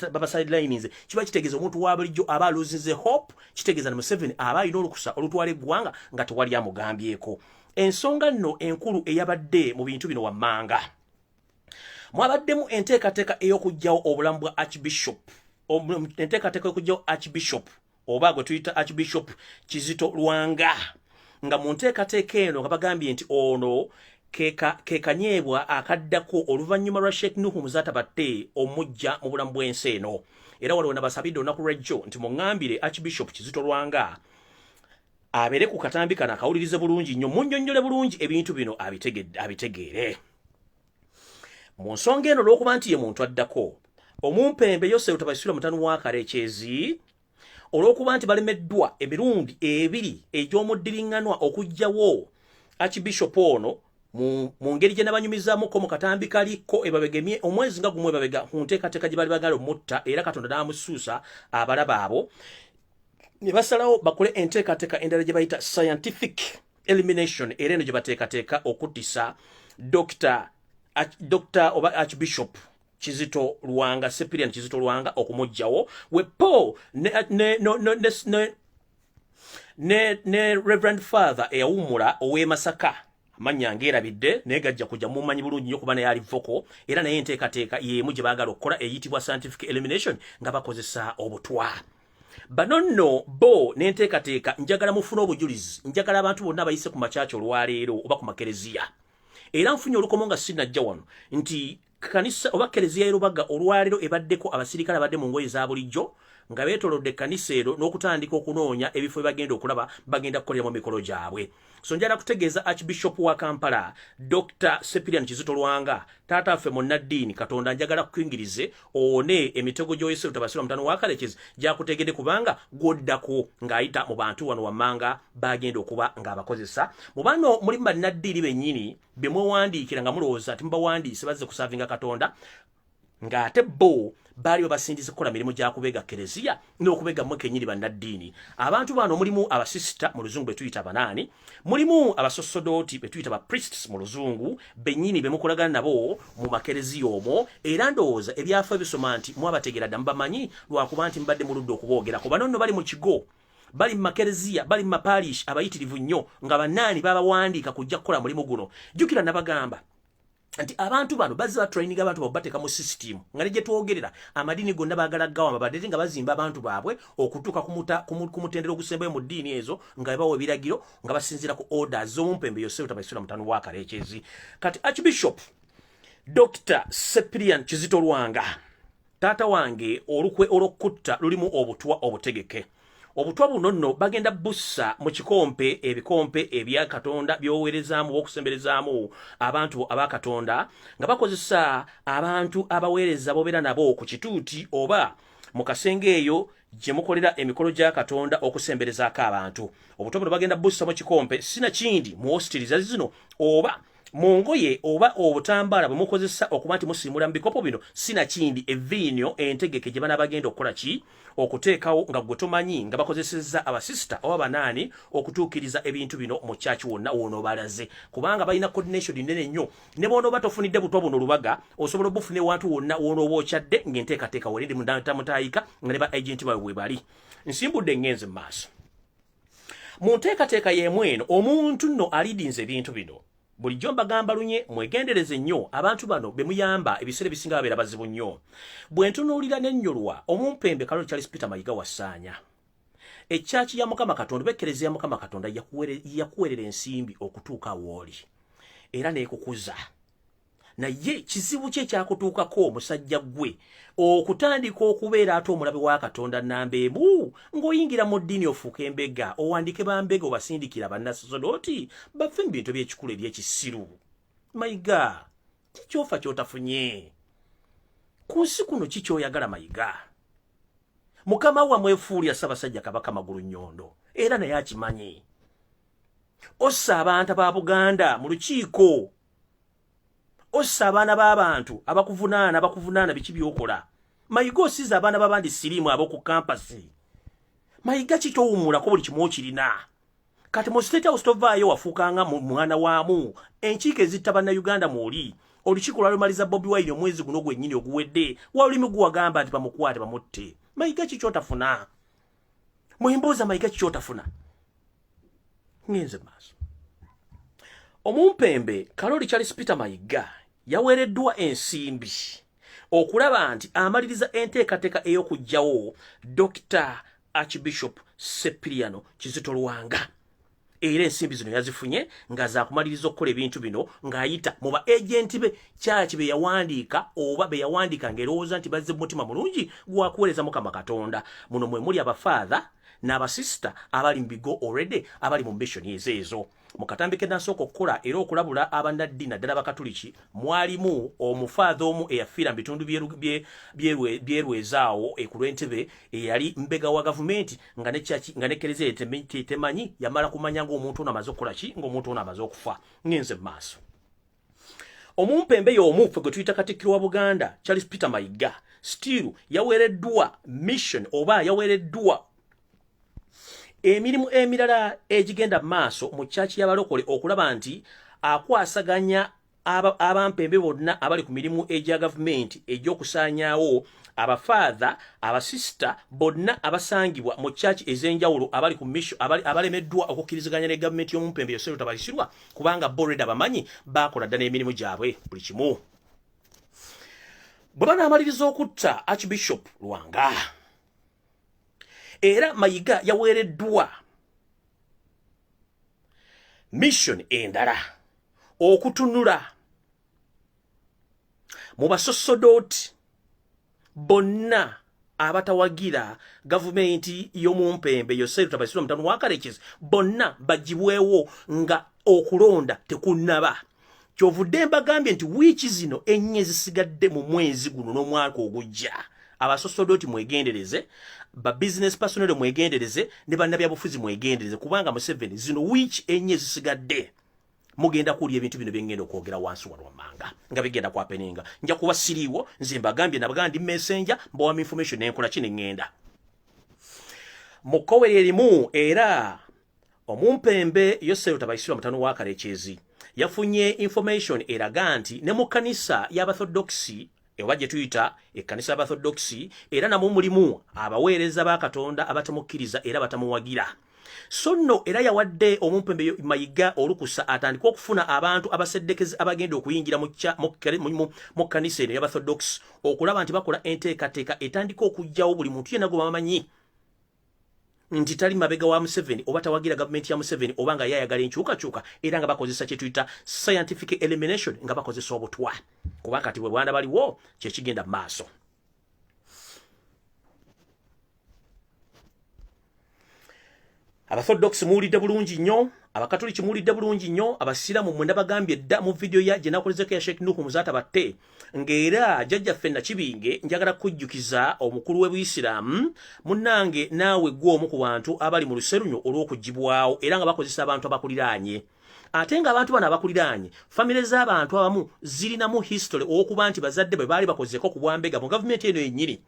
babasidelininze, kiba kitegeeza omuntu wa bulijjo aba alosinze hope. Kitegeeza ne Museveni aba alina olukusa olutwala eggwanga nga tewali amugambyeko. Ensonga nno enkulu eyabadde mu bintu bino wammanga. Mwabaddemu enteekateeka ey'okuggyawo obulamu bwa Archbishop, enteekateeka ey'okuggyawo Archbishop oba gwe tuyita Archbishop Kizito Lwanga, nga mu nteekateeka eno nga bagambye nti ono ke kanyeebwa akaddako oluvannyuma lwa Sheikh Nuhu Muzaata Batte omujja mu bulamu bw'ensi eno. Era waliwo nabasabidde olunaku lw'ejjo nti muŋŋambire Archbishop Kizito Lwanga abeere ku katambi kano, akawulirize bulungi nnyo, munnyonnyole bulungi ebintu bino abitegeere. Mu nsonga eno, olw'okuba nti ye muntu addako omumpembe Yosefu Tabasirwa mutanu wa Kalekyezi, olw'okuba nti balemeddwa emirundi ebiri egy'omuddiriŋŋanwa okuggyawo Archbishop ono mu ngeri gye nabanyumizaamuko mu katambi kaliko ebabegemye omwezi nga gumu ebabega ku nteekateeka gye bali bagala omutta, era Katonda n'amusuusa abalaba abo, ne basalawo bakole enteekateeka endala gye bayita scientific elimination. Era eno gye bateekateeka okuttisa Dr oba Archbishop Kizito Lwanga, Cyprian Kizito Lwanga, okumuggyawo wepo ne Reverend Father eyawummula ow'e Masaka, amannya ngeerabidde naye gajja kujja, mumanyi bulungi nnyo kuba naye ali vocal. Era naye enteekateeka y'emu gye baagala okukola eyitibwa scientific elimination nga bakozesa obutwa. Bano nno bo n'enteekateeka, njagala mufune obujulizi, njagala abantu bonna abayise ku makyaki olwaleero oba ku makereziya. Era nfunye olukomo nga sinnajja wano nti kanisa oba kereziya y'e olwaleero ebaddeko abasirikale abadde mu ngoye za bulijjo nga beetolodde ekkanisa ero n'okutandika okunoonya ebifo byebagenda okulaba bagenda kukoleramu emikolo gyabwe. So njala kutegeeza Archbishop wa Kampala, Dr Cyprian Kizito Lwanga, taata waffe munnaddiini, Katonda njagala kukuyingirize owone emitego gy'oyese Rutabasirwa mutano wa Kalekezi gyakutegedde, kubanga gwoddako ng'ayita mu bantu wano wammanga bagenda okuba ng'abakozesa. Mu bano mulimu bannaddiini bennyini be mwewandiikira nga mulowooza nti mubawandiise bazze kuservinga Katonda, ng'ate bo baali babasindize kukola mirimu gya kubega kereziya n'okubega mmwe kennyini bannaddiini. Abantu bano mulimu abasisita, mu luzungu be tuyita banaani, mulimu abasosodooti be tuyita ba priests mu luzungu, bennyini be mukolagana nabo mu makereziya omwo. Era ndowooza ebyafa ebisoma nti mwabategeera dda, mubamanyi, lwakuba nti mubadde muludde okuboogerako. Bano nno bali mu kigo, bali mu makereziya, bali mu maparish abayitirivu nnyo, nga bannaani babawandiika kujja kukola mulimu guno. Jjukira nabagamba nti abantu bano bazze batraininga abantu baabwe, bateeka mu system nga ne gye twogerera amadiini gonna baagala gawamba, badde nga bazimba abantu baabwe okutuuka ku mutendera ogusembayo mu ddiini ezo, nga bawa ebiragiro nga basinziira ku orders z'omumpembe Yosefu Tabaisula mutano wa Kalekyezi. Kati Archbishop Dr Cyprian Kizito Lwanga, taata wange, olukwe olw'okutta lulimu obutwa obutegeke. Obutwa buno nno bagenda bussa mu kikompe, ebikompe ebya Katonda by'oweerezaamu okusemberezaamu abantu aba Katonda, nga bakozesa abantu abaweereza bobeera nabo ku kituuti oba mu kasenge eyo gye mukolera emikolo gya Katonda okusemberezaako abantu. Obutwa buno bagenda bussa mu kikompe, sinakindi mu hostiriza zino oba mu ngoye oba obutambaala bwe mukozesa okuba nti musiimula mu bikopo bino, sinakindi eviinyo entegeke gye banaabagenda okukola ki okuteekawo nga gwe tomanyi, nga bakozesezza abasisita oba banaani okutuukiriza ebintu bino mu kyaki wonna wonoobalaze, kubanga balina coordination nene nnyo. Ne bw'onooba tofunidde butwa buno Lubaga, osobola obufuna ewantu wonna wonooba okyadde ng'enteekateeka werindi mutaayika nga ne ba agenti baabwe bwe bali. Nsimbudde ngenze mu maaso mu nteekateeka y'emu eno. Omuntu nno alidinze ebintu bino, bulijjo mbagamba lunye mwegendereze nnyo abantu bano be muyamba, ebiseera ebisinga babeera bazibu nnyo. Bwe ntunuulira n'ennyolwa omumpembe Kaloli Charles Peter Mayiga Wasaanya, ekyaki ya Mukama Katonda oba ekkereziya ya Mukama Katonda yakuweerera ensimbi okutuuka wooli era n'ekukuza, naye kizibu ki ekyakutuukako, omusajja ggwe, okutandika okubeera ate omulabe wa Katonda namba emu, ng'oyingira mu ddiini ofuuka embega, owandiike bambega obasindikira bannasosodooti baffe mu bintu ebyekikulu ebyekisiru? Mayiga, kikyofa kyotafunye ku nsi kuno? Kikyoyagala, Mayiga? Mukama wamwefuulya Ssaabasajja Kabaka Magulu Nnyondo, era naye akimanyi. Ossa abantu ba Buganda mu lukiiko, ossa abaana b'abantu abakuvunaana, abakuvunaana biki byokola, Mayiga? Osiza abaana b'abandi siriimu ab'oku campus. Mayiga, kitowummulako, buli kimu okirina. Kati mu State House tovaayo, wafuukanga mwana waamu enkiiko ezitta Bannayuganda. Mwoli olukiiko lwalumaliza Bobi Wine omwezi guno gwennyini oguwedde, walulimi guwagamba nti bamukwate bamutte. Mayiga, kikyotafuna? Mwembuuza, Mayiga, kikyotafuna? Ngenze maaso. Omumpembe Kaloli Charles Peter Mayiga Yaweereddwa ensimbi okulaba nti amaliriza enteekateeka ey'okuggyawo Dr. Archbishop Sepiriano Kizito Lwanga. Era ensimbi zino yazifunye nga zakumaliriza okukola ebintu bino ng'ayita mu ba agenti be kyaki be yawandiika oba be yawandiika ng'erowooza nti bazze mu mutima mulungi gwa kuweereza Mukama Katonda. Muno mwe muli abafaatha n'abasisita abali mu bigo already abali mu mission ezo. Mu katambi ke nasooka okukola era okulabula abannaddiini naddala Abakatuliki, mwalimu omufaatha omu eyafiira mu bitundu byerwezaawo ku lw'Entebe, eyali mbega wa gavumenti, nga ne kereziya temanyi, yamala kumanya ng'omuntu ono amaze okukola ki, ng'omuntu ono amaze okufa. Ngenze mu maaso. Omumpembe y'omu ffe gwe tuyita Katikkiro wa Buganda Charles Peter Mayiga still yaweereddwa mission oba yaweereddwa emirimu emirala egigenda mu maaso mu kyaki y'abalokole okulaba nti akwasaganya abampembe bonna abali ku mirimu egya gavumenti egy'okusaanyaawo abafaatha, abasisita bonna abasangibwa mu kyaki ez'enjawulo abali ku mission, abalemeddwa okukkiriziganya ne gavumenti y'omumpembe Yoseri Tabalisirwa, kubanga bo already abamanyi baakola dda n'emirimu gyabwe buli kimu. Bwe banaamaliriza okutta Archbishop Lwanga, era Mayiga yaweereddwa mission endala okutunula mu basosodooti bonna abatawagira gavumenti y'omumpembe Yoseri Tabasirwa mutano wa Karekezi, bonna bagibwewo nga okulonda tekunnaba. Kyovudde mbagambye nti wiiki zino ennya ezisigadde mu mwezi guno n'omwaka ogujja, abasosodooti mwegendereze, ba business personnel mwegendereze, ne bannabyabufuzi mwegendereze, kubanga Museveni zino wiiki 4 ezisigadde mugenda kuwulira ebintu bino byengenda okwogera wansi wano wammanga nga bigenda kwahappeninga. Nja kuba siriiwo. Nze mbagambye, nabagamba ndi messenger, mbawamu information nenkola ki, neŋŋenda mu kkowero erimu. Era omumpembe Yoseri Tabaisirwa mutano wa Karekyezi yafunye information eraga nti ne mu kkanisa y'Abathodokisi, oba gye tuyita ekkanisa y'Abathodokisi, era namwo mulimu abaweereza ba Katonda abatamukkiriza era batamuwagira. So nno era yawadde omumpembe Mayiga olukusa atandike okufuna abantu abaseddekezi abagenda okuyingira mu kkanisa eno y'Abathodox, okulaba nti bakola enteekateeka etandika okuggyawo buli muntu yenna gwe bamanyi nti tali mabega wa Museveni oba tawagira gavumenti ya Museveni oba nga yayagala enkyukakyuka, era nga bakozesa kye tuyita scientific elimination, nga bakozesa obutwa, kuba kati bwe bwana baliwo kyekigenda mu maaso. Abathodox muwulidde bulungi nnyo, Abakatoliki muwulidde bulungi nnyo, Abasiraamu mwenda bagambye dda mu vidiyo ya gye nakolezeko ya Sheikh Nuhu Muzaata Batte, ng'era jjajjaffe Nakibinge, njagala kujjukiza omukulu w'Ebuyisiraamu munnange, naawe gwe omu ku bantu abali mu luserunyo olw'okugibwawo, era nga bakozesa abantu abakuliraanye, ate ng'abantu bano abakuliraanye, famire z'abantu abamu zirinamu history ow'okuba nti bazadde bwe baali bakozeeko ku bwambega mu gavumenti eno yennyini,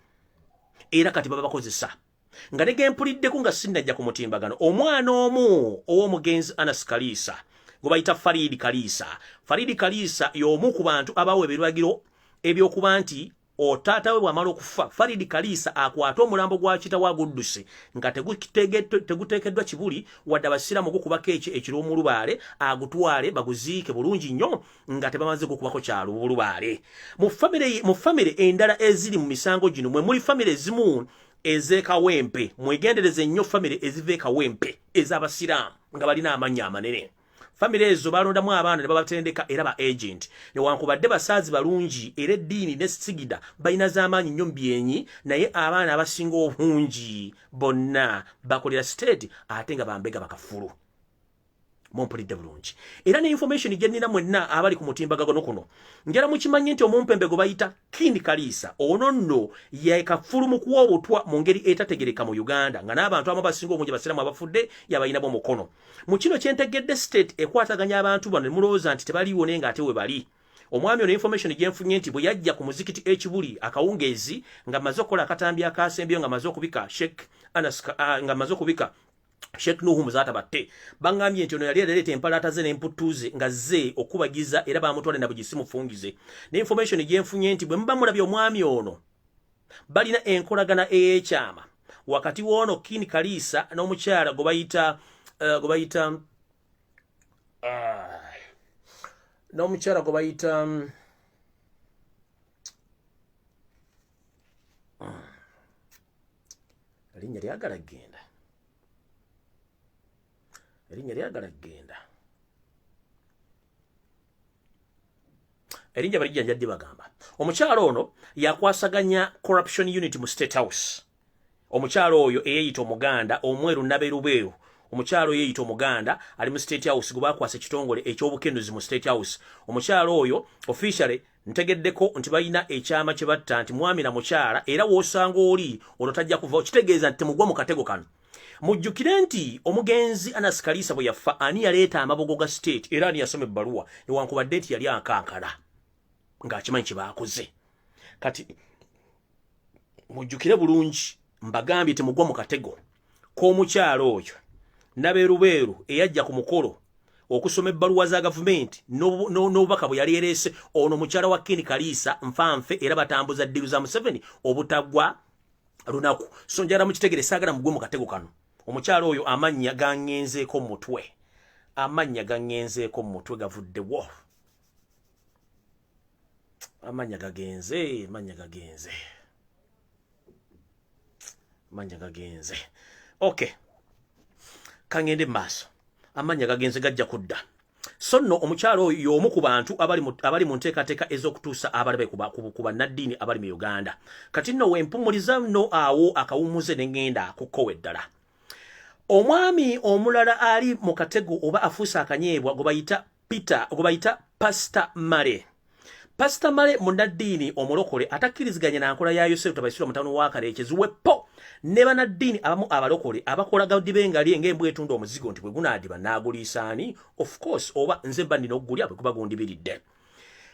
era kati baba bakozesa nga ne gempuliddeko nga sinnajja ku mutimbagano. Omwana omu ow'omugenzi Anas Kaliisa gwe bayita Faridi Kaliisa, Faridi Kaliisa y'omu ku bantu abawa ebiragiro ebyokuba nti otaata we bw'amala okufa, Faridi Kaliisa akwate omulambo gwa kitawe agudduse nga teguteekeddwa kibuli wadde Abasiraamu gukubako ekyo ekirwomulubaale, agutwale baguziike bulungi nnyo nga tebamaze gukubako kyalubulubaale. Mu famire endala eziri mu misango gino mwe muli famire ezimu ez'Ekawempe. Mwegendereze nnyo famire eziva Ekawempe ez'Abasiraamu nga balina amannya amanene. Famire ezo balondamu abaana ne babatendeka era ba agent, newankubadde basaazi balungi era eddiini ne sigida balina z'amaanyi nnyo mu byenyi, naye abaana abasinga obungi bonna bakolera state ate nga bambega bakafulu. Mumpulidde bulungi? Era ne information gye nnina, mwenna abali ku mutimbagano kuno, njala mukimanye nti omumpembe gwe bayita Kin Kaliisa ono nno yekafulu mu kuwa obutwa mu ngeri etategereka mu Uganda, nga n'abantu abamu abasinga obungi Abasiraamu abafudde yabalinamu omukono. Mu kino kyentegedde, state ekwataganya abantu bano ne mulowooza nti tebaliiwo, naye ng'ate we bali. Omwami ono, information gyenfunye nti bwe yajja ku muzikiti Ekibuli akawungeezi nga maze okukola akatambi akasembyeyo, nga maze okubika Sheikh Anas, nga maze okubika Sheikh Nuhu Muzaata Batte, bangambye nti ono yali aleeta empalaata ze n'emputtu ze nga ze okubagiza, era bamutwale na bugisi mufungize. Ne information gyenfunye nti bwe muba mulabye omwami ono, balina enkolagana ey'ekyama wakati w'ono Kin Kaliisa n'omukyala gwe bayita n'omukyala gwe bayita Erinnya lyagala genda, erinnya lyagala genda, erinnya balijja njadde bagamba. Omukyalo ono yakwasaganya corruption unit mu State House. Omukyalo oyo eyeyita Omuganda omweru naberubeeru, omukyalo oyo eyeyita Omuganda ali mu State House, gwe bakwasa ekitongole ekyobukenuzi mu State House. Omukyalo oyo officially ntegeddeko nti balina ekyama kye batta nti mwami na mukyala, era w'osanga oli olwo tajja kuva. Kitegeeza nti temugwa mu katego kano. Mujjukire nti omugenzi Anas Kalisa bwe yafa, ani yaleeta amabugo ga state era ani yasoma ebbaluwa, newankubadde nti yali ankankana ng'akimanyi kye baakoze? Kati mujjukire bulungi, mbagambye temugwa mu katego k'omukyalo oyo nabeerubeeru eyajja ku mukolo okusoma ebbaluwa za gavumenti n'obubaka bwe yali ereese. Ono mukyala wa Ken Kaliisa nfanfe, era batambuza ddiru za Museveni obutagwa lunaku. So njagala mukitegere, saagala mugwe mu katego kano. Omukyala oyo amannya gaŋŋenzeeko mu mutwe, amannya gaŋŋenzeeko mu mutwe, gavuddewo, amannya gagenze, amannya gagenze, amannya gagenze. Okay, kaŋŋende mu maaso. Amannya gagenze, gajja kudda. So nno omukyalo oyo y'omu ku bantu abali mu nteekateeka ez'okutuusa abalabe ku bannaddiini abali mu Uganda. Kati nno wempumuliza nno awo akawummuze ne ŋŋenda ku kkowa eddala. Omwami omulala ali mu katego oba afuuse akanyeebwa gwe bayita Peter, gwe bayita Pastor Male. Pastor Male munnaddiini omulokole atakkiriziganya na nkola ya Yosefu Tabaisirwa mutabani wa Kalekezi wepo ne bannaddiini abamu abalokole abakola gadibengalye ng'embwa etunda omuzigo nti bwe gunaadiba naaguliisaani. Of course, oba nze mba nnina okugulya bwe guba gundibiridde.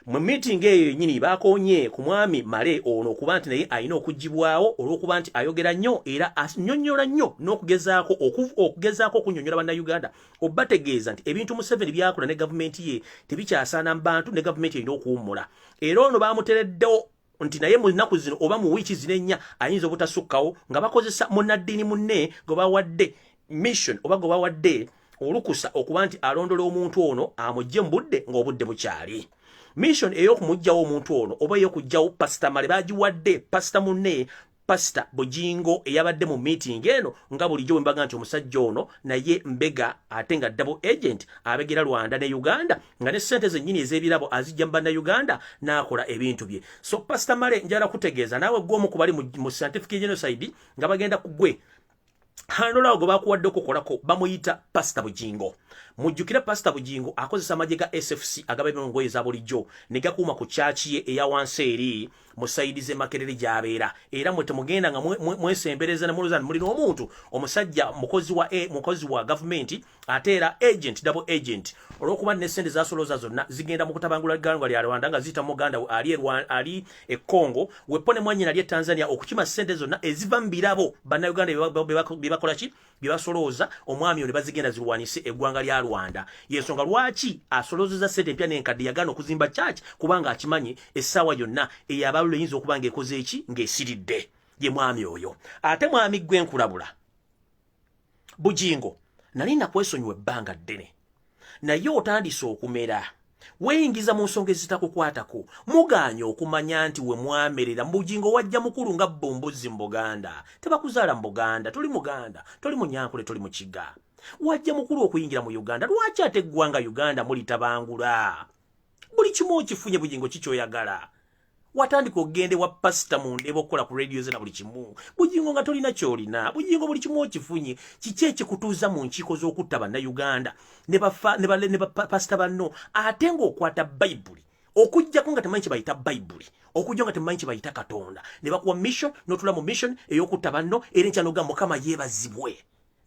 Mu meeting eyo yennyini bakonye ku mwami Male ono okuba nti naye alina okugibwawo olw'okuba nti ayogera nnyo era annyonnyola nnyo n'okugezaako okugezaako okunnyonnyola Bannayuganda, obategeeza nti ebintu Museveni byakola ne gavumenti ye tebikyasaana mu bantu ne gavumenti erina okuwummula. Era ono bamutereddewo nti naye mu nnaku zino oba mu wiiki zino ennya ayinza obutasukkawo, nga bakozesa munnaddiini munne gwe bawadde mission oba gwe bawadde olukusa okuba nti alondola omuntu ono amugye mu budde ng'obudde bukyali. Mission ey'okumuggyawo omuntu ono oba ey'okuggyawo Pasita Male bagiwadde pasita munne, Pasita Bujingo, eyabadde mu meeting eno. Nga bulijjo bwe mbaga nti omusajja ono naye mbega ate nga double agent, abegera Rwanda ne Uganda, nga ne ssente zennyini ez'ebirabo azijja mu Bannayuganda n'akola ebintu bye. So Pasita Male, njala kutegeeza naawe gw'omu ku bali mu scientific genocide nga bagenda ku gwe handolawo gwe bakuwadde okukolako, bamuyita Pasita Bujingo. Mujjukire Pasita Bujingo akozesa amagye ga SFC agaba mu ngoye za bulijjo ne gakuuma ku kyaki ye eya wansi eri mu side z'e Makerere gy'abeera. Era mwe temugenda nga mwesembereza ne mulowooza nti mulina omuntu. Omusajja mukozi wa gavumenti ate era agent, double agent, olw'okuba ne ssente zasolooza zonna zigenda mu kutabangula ggwanga lya Rwanda nga ziyita muganda we ali ali e Congo wepo ne mwannyina ali e Tanzania okukima ssente zonna eziva mu birabo Bannayuganda bye bakola ki, bye basolooza omwami ono ne bazigenda zirwanise eggwanga lya Rwanda. Yensonga lwaki asoloozeza ssente empya n'enkadde, yagaana okuzimba church kubanga akimanyi essaawa yonna eyabalula eyinza okuba ng'ekoze eki, ng'esiridde. Ye mwami oyo. Ate mwami gwe nkulabula, Bujingo, nali nakwesonyiwa ebbanga ddene, naye otandise okumera weeyingiza mu nsonga ezitakukwatako. Mugaanye okumanya nti we mwamerera Bujingo wajja mukulu nga bbumbuzi mu Buganda. Tebakuzaala mu Buganda, toli Muganda, toli Munyankole, toli Mukiga. Wajja mukulu okuyingira mu Uganda. Lwaki ate eggwanga Uganda mulitabangula? Buli kimu okifunye, Bujingo, kikyoyagala. Watandika okugenda ewa pasita mu Ndeeba okukola ku rediyo ze na buli kimu. Bujingo, nga tolina kyolina. Bujingo, buli kimu okifunye, kiki ekikutuuza mu nkiiko z'okutta Bannayuganda ne bapasita banno, ate ng'okwata Bayibuli, okuggyako nga temanyi kye bayita Bayibuli, okujja nga temanyi kye bayita Katonda, ne bakuwa mission n'otula mu mission ey'okutta banno, era enkya n'ogamba Mukama yeebazibwe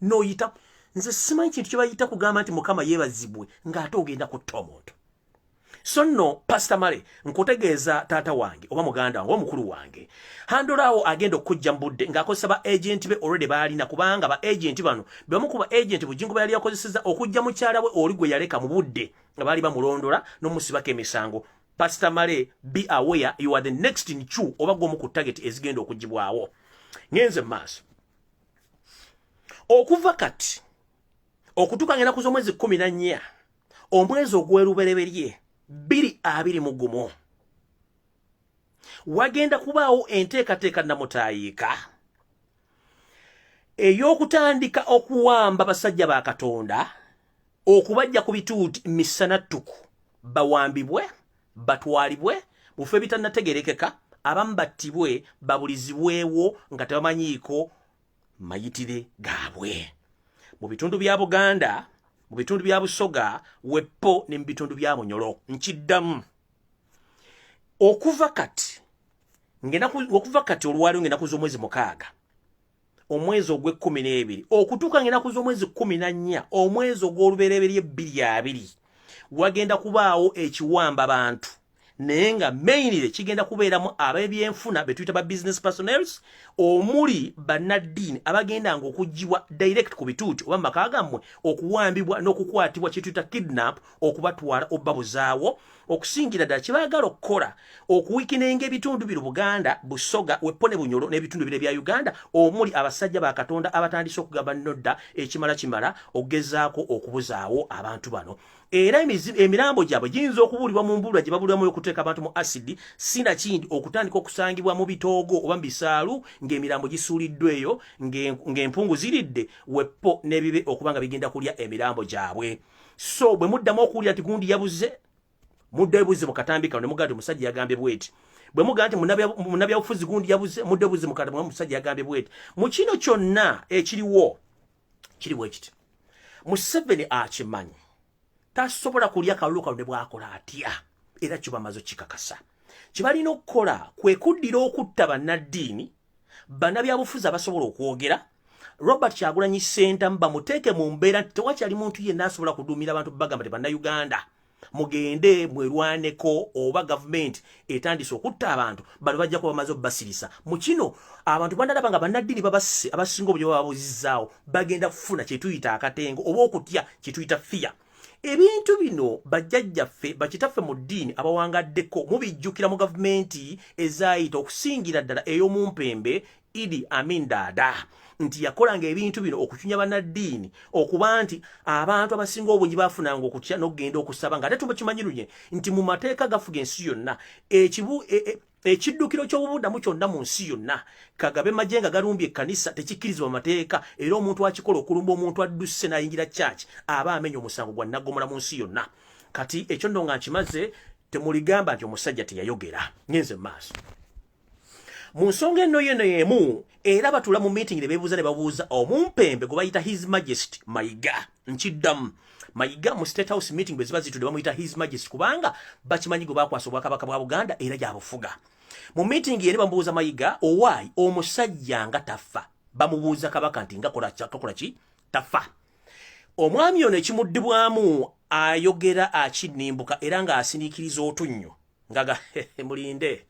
n'oyita? Nze simanyi kintu kye bayita kugamba nti Mukama yeebazibwe ng'ate ogenda kutta omuntu. So nno Pasita Male, nkutegeeza taata wange oba muganda wange oba mukulu wange, handolaawo agenda okujja mu budde ng'akozesa ba agent be already baalina, kubanga ba agent bano bebamu ku ba agent Bujingo bwe yali akozeseza okujja mukyala we oli gwe yaleka mu budde nga baali bamulondola n'omusibako emisango. Pasita Male, be aware, you are the next in queue oba gw'omu ku target ezigenda okugibwawo. Ngenze mu maaso. Okuva kati okutuuka ngenda z'omwezi 14, omwezi ogw'erubereberye 2021, wagenda kubaawo enteekateeka namutaayiika. Ey'okutandika okuwamba basajja ba Katonda, okubajja ku bituuti misana ttuku, bawambibwe, batwalibwe mu bifo ebitannategerekeka, abamu battibwe, babulizibwewo nga tebamanyiiko mayitire gaabwe, mu bitundu bya Buganda, mu bitundu bya Busoga, Weppo ne mu bitundu bya Bunyolo. Nkiddamu, okuva kati okuva kati olwaliwo ng'ennaku z'omwezi 6, omwezi ogw'e-12, okutuuka ng'ennaku z'omwezi 14, omwezi ogw'olubereberye 2020, wagenda kubaawo ekiwamba bantu, naye nga mainly kigenda kubeeramu ab'ebyenfuna betuyita ba business personnels, omuli bannaddiini abagendanga okugibwa direct ku bituuti oba mumaka gammwe, okuwambibwa n'okukwatibwa, kyetuyita kidnap, okubatwala obbabuzaawo. Okusingira ddala kyebaagala okukola okuweakeninga ebitundu biro Buganda, Busoga, Weppo ne Bunyolo n'ebitundu bire bya Uganda, omuli abasajja ba Katonda abatandise okugamba nodda ekimala kimala, okugezaako okubuzaawo abantu bano. Era emirambo gyabwe giyinza okubuulibwa mu mbulwa gye babuliramu okuteeka abantu mu asidi, sinakindi okutandika okusangibwa mu bitoogo oba mu bisaalu ng'emirambo gisuuliddwa eyo, ng'empungu ziridde Weppo n'ebibe okuba nga bigenda kulya emirambo gyabwe. So bwe muddamu okuwulira nti gundi yabuze, mudde buzi mu katambi kano ne mugamba nti omusajja yagambye bweti. Bwe mugamba nti munnabyabufuzi gundi yabuze, mudde buzi mu katambi, omusajja yagambye bweti. Mu kino kyonna ekiriwo kiri bwe kiti: Museveni akimanyi tasobola kulya kalulu kano ne bwakola atya, era kyo bamaze okikakasa. Kye balina okukola kwe kuddira okutta bannaddiini, bannabyabufuzi abasobola okwogera. Robert Kyagulanyi Ssentamu bamuteeke mu mbeera nti tewakyali muntu yenna asobola kuduumira abantu, bagamba ti Bannayuganda mugende mwerwaneko oba gavumenti etandise okutta abantu bano, bajja kuba bamaze obbasirisa. Mu kino abantu banalaba nga bannaddiini babasse, abasinga obulyo bababuzizaawo, bagenda kufuna kyetuyita akatengo oba okutya, kyetuyita fear. Ebintu bino bajjajjaffe, bakitaffe mu ddiini abawangaddeko mubijjukira mu gavumenti ezaayita, okusingira ddala ey'omumpembe Idi Amin Dada, nti yakolanga ebintu bino okucunya bannaddiini, okuba nti abantu abasinga obungi bafunanga okutya n'okugenda okusaba, nga ate tubakimanyi lunye nti mu mateeka gafuga ensi yonna, ekibu e, e, ekiddukiro ky'obubudamu kyonna mu nsi yonna, kagabe magye nga galumbye ekkanisa, tekikkirizibwa mu mateeka. Era omuntu akikola okulumba omuntu adduse n'ayingira church aba amenya omusango gwa naggomola mu nsi yonna. Kati ekyo nno nga nkimaze, temuligamba nti omusajja teyayogera. Ngenze mu maaso mu nsonga eno yeno yemu. Era batula mu meeting ne beebuuza ne babuuza omumpembe gwe bayita His Majesty Mayiga. Nkiddamu, Mayiga mu State House meeting bwe ziba zitudde bamuyita His Majesty, kubanga bakimanyi gwe bakwasa obwakabaka bwa Buganda era gyabufuga. Mu meeting yene bamubuuza Mayiga, owaayi omusajja nga tafa? Bamubuuza kabaka nti nga kakola ki, tafa? Omwami ono ekimuddibwamu ayogera akinimbuka era ng'asiniikiriza otunnyo ngaga, "Mulinde,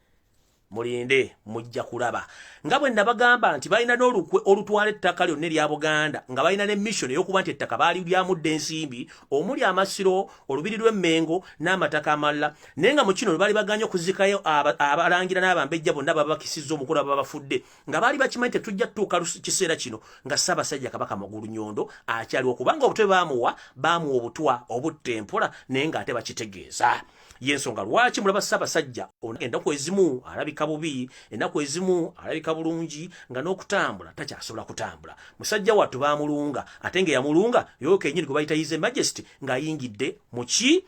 mulinde, mujja kulaba." Nga bwe nabagamba nti balina n'olukwe olutwala ettaka lyonna erya Buganda, nga balina ne mission ey'okuba nti ettaka baali lyamudde ensimbi, omuli amasiro, olubiri lw'Emmengo n'amataka amalala, naye nga mu kino lwe baali baganye okuzikayo abalangira n'abambejja bonna babakisizza omukulu aba bafudde, nga baali bakimanyi tetujja tutuuka kiseera kino nga Ssaabasajja Kabaka Magulu Nyondo akyaliwo, kubanga obutwe baamuwa, baamuwa obutwa obutta empola, naye ng'ate bakitegeeza. Yensonga lwaki mulaba Ssaabasajja ennaku ezimu alabika bubi, ennaku ezimu alabika bulungi, nga n'okutambula takyasobola kutambula. Musajja wattu baamulunga, ate nga eyamulunga yoyo kenyini gwe bayita His Majesty ng'ayingidde muki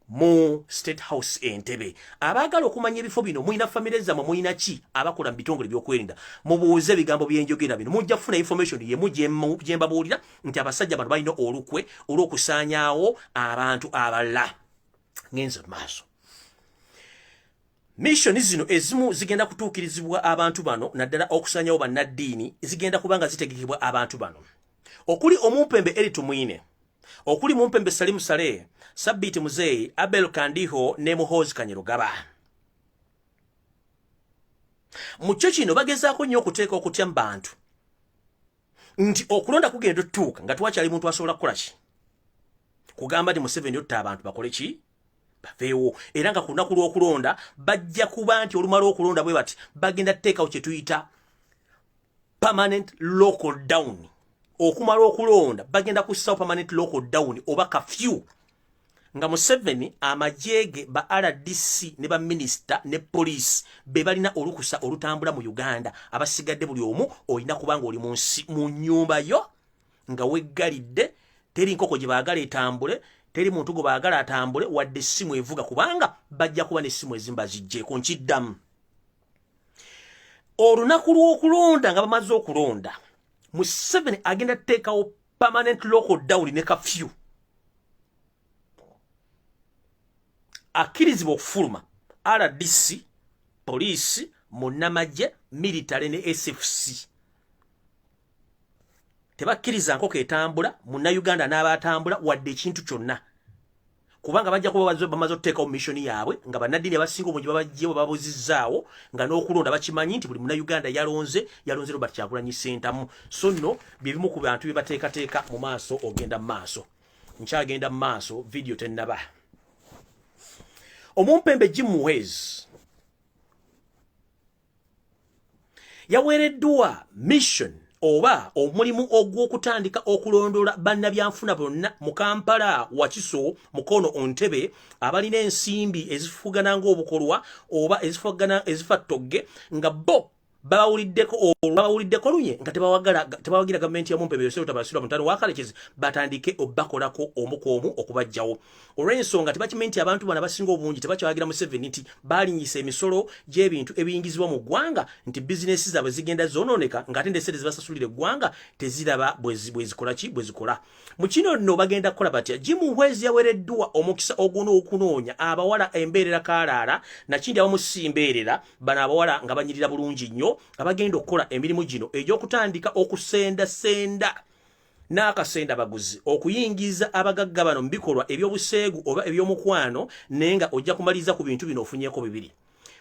mu State House Entebe. Abaagala okumanya ebifo bino, mulina famire zammwe, mulina ki abakola mu bitongole byokwerinda, mubuuze ebigambo byenjogera bino, mujja kufuna information yemu gye mbabuulira nti abasajja bano balina olukwe olw'okusaanyaawo abantu abalala. Ngenze mu maaso. Mission zino ezimu zigenda kutuukirizibwa abantu bano, naddala okusaanyawo bannaddiini, zigenda kuba nga zitegekebwa abantu bano okuli omumpembe Eri Tumwine, okuli mumpembe Salimu Saleh, Sabiti Muzeyi, Abel Kandiho ne Muhoozi Kanyerugaba. Mu kyo kino bagezaako nnyo okuteeka okutya mu bantu nti okulonda kugenda otutuuka nga twakyali muntu asobola kukola ki, kugamba nti Museveni otta abantu bakole ki, baveewo. Era nga ku lunaku lw'okulonda bajja kuba nti olumala okulonda bwe bati bagenda tuteekawo kye tuyita permanent lockdown. Okumala okulonda bagenda kussawo permanent lockdown oba curfew. Nga Museveni, amagye ge, ba RDC ne ba minisita ne poliisi be balina olukusa olutambula mu Uganda. Abasigadde buli omu olina kubanga oli mu nsi mu nnyumba yo nga weggalidde. Teri nkoko gye baagala etambule, teri muntu gwe baagala atambule, wadde essimu evuga, kubanga bajja kuba n'essimu ezimu baziggyeko. Nkiddamu, olunaku lw'okulonda nga bamaze okulonda, Museveni agenda tuteekawo permanent lockdown ne curfew. Akkirizibwa okufuluma RDC, poliisi, munnamagye, military ne SFC. Tebakkiriza nkoko etambula, Munnayuganda n'abatambula, wadde ekintu kyonna, kubanga bajja kuba bamaze okuteekawo mission yaabwe nga bannaddiini abasinga obungi babajjewo, babuzizzaawo, nga n'okulonda bakimanyi nti buli Munnayuganda yalonze, yalonze Robert Kyagulanyi Ssentamu. So nno bye bimu ku bantu bye bateekateeka mu maaso. Ogenda mu maaso, nkyagenda mu maaso, vidiyo tennaba. Omumpembe Jim Muhwezi yaweereddwa mission oba omulimu ogw'okutandika okulondoola bannabyanfuna bonna mu Kampala, Wakiso, Mukono, Ontebe, abalina ensimbi ezifugana ng'obukolwa oba ezifugana ezifa ttogge, nga bo babawuliddeko, olwabawuliddeko lunye nga tebawagira gavumenti ya Mumpembe Yosef Tabasirwa mutano wa Kalekezi, batandike obbakolako omu ku omu okubajjawo, olw'ensonga tebakimanyi nti abantu bano abasinga obungi tebakyawagira Museveni, nti baalinyisa emisolo gy'ebintu ebiyingizibwa mu ggwanga, nti bizinesi zaabwe zigenda zoonooneka, ng'ate ndesente zibasasulira eggwanga teziraba bwezikola ki bwezikola. Mu kino nno bagenda kukola batya? Jim Muhwezi yawereddwa omukisa oguno okunoonya abawala embeerera kaalaala, nakindi abamu si mbeerera. Bano abawala nga banyirira bulungi nnyo, abagenda okukola emirimu gino egy'okutandika okusendasenda n'akasenda baguzi okuyingiza abagagga bano mu bikolwa ebyobuseegu oba ebyomukwano. Naye nga ojja kumaliriza ku bintu bino ofunyeko bibiri: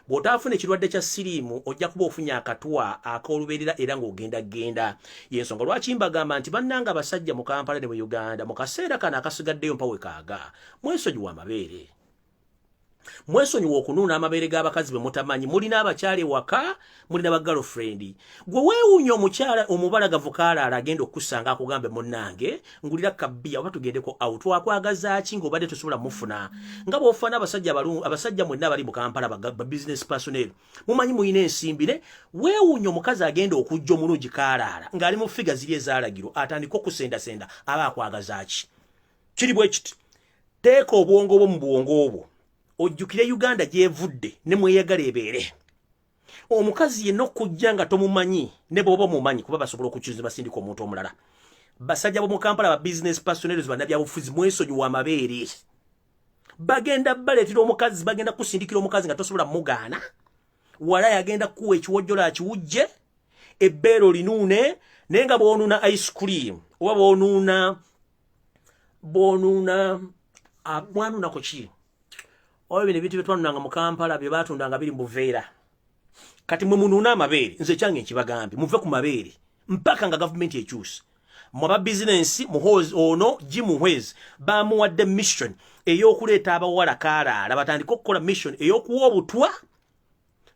bw'otaafuna ekirwadde kya siriimu, ojja kuba ofunye akatwa ak'olubeerera era ng'ogenda genda. Yensonga lwaki mbagamba nti bannanga abasajja mu Kampala ne mu Uganda, mu kaseera kano akasigaddeyo mpawe kaaga, mwesonyiwa amabeere, mwesonyiwa okunuuna amabeere g'abakazi be mutamanyi. Mulina abakyala ewaka, mulina ba girlfriend. Gwe weewuunya omukyala omubalagavu kaalaala agenda okukusanga akugambe, "Munnange, ngulira kabbiya oba tugendeko out." Wakwagaza ki ng'obadde tosobola mufuna nga bw'ofaana? Abasajja, abasajja mwenna abali mu Kampala, ba business personnel, mumanyi mulina ensimbi, ne weewuunya omukazi agenda okujja omulungi kaalaala ng'ali mu figure ziri ezaalagiro, atandika okusendasenda, aba akwagaza ki? Kiri bwe kiti: teeka obwongo bwo mu bwongo obwo, ojjukire Uganda gyevudde ne mweyagala ebeere. Omukazi yenna okujja nga tomumanyi, ne bw'oba omumanyi, kuba basobola okukyuza basindika omuntu omulala. Basajja bo mu Kampala, ba business personnels, bannabyabufuzi, mwesonyiwa amabeere. Bagenda baleetera omukazi, bagenda kusindikira omukazi nga tosobola mugaana. Wala yagenda kuwa ekiwojjolo akiwujje, ebbeere olinuune, naye nga bw'onuuna ice cream oba bw'onuuna mwanuunako ki, oba bino ebintu byetwanunanga mu Kampala bye batundanga biri mu buveera. Kati mwe munuuna amabeere, nze kyange nkibagambye, muve ku mabeere mpaka nga gavumenti ekyuse. Mwe aba bizinensi, Muhoozi ono, Jim Muhwezi, bamuwadde mission ey'okuleeta abawala kaalaala batandike okukola mission ey'okuwa obutwa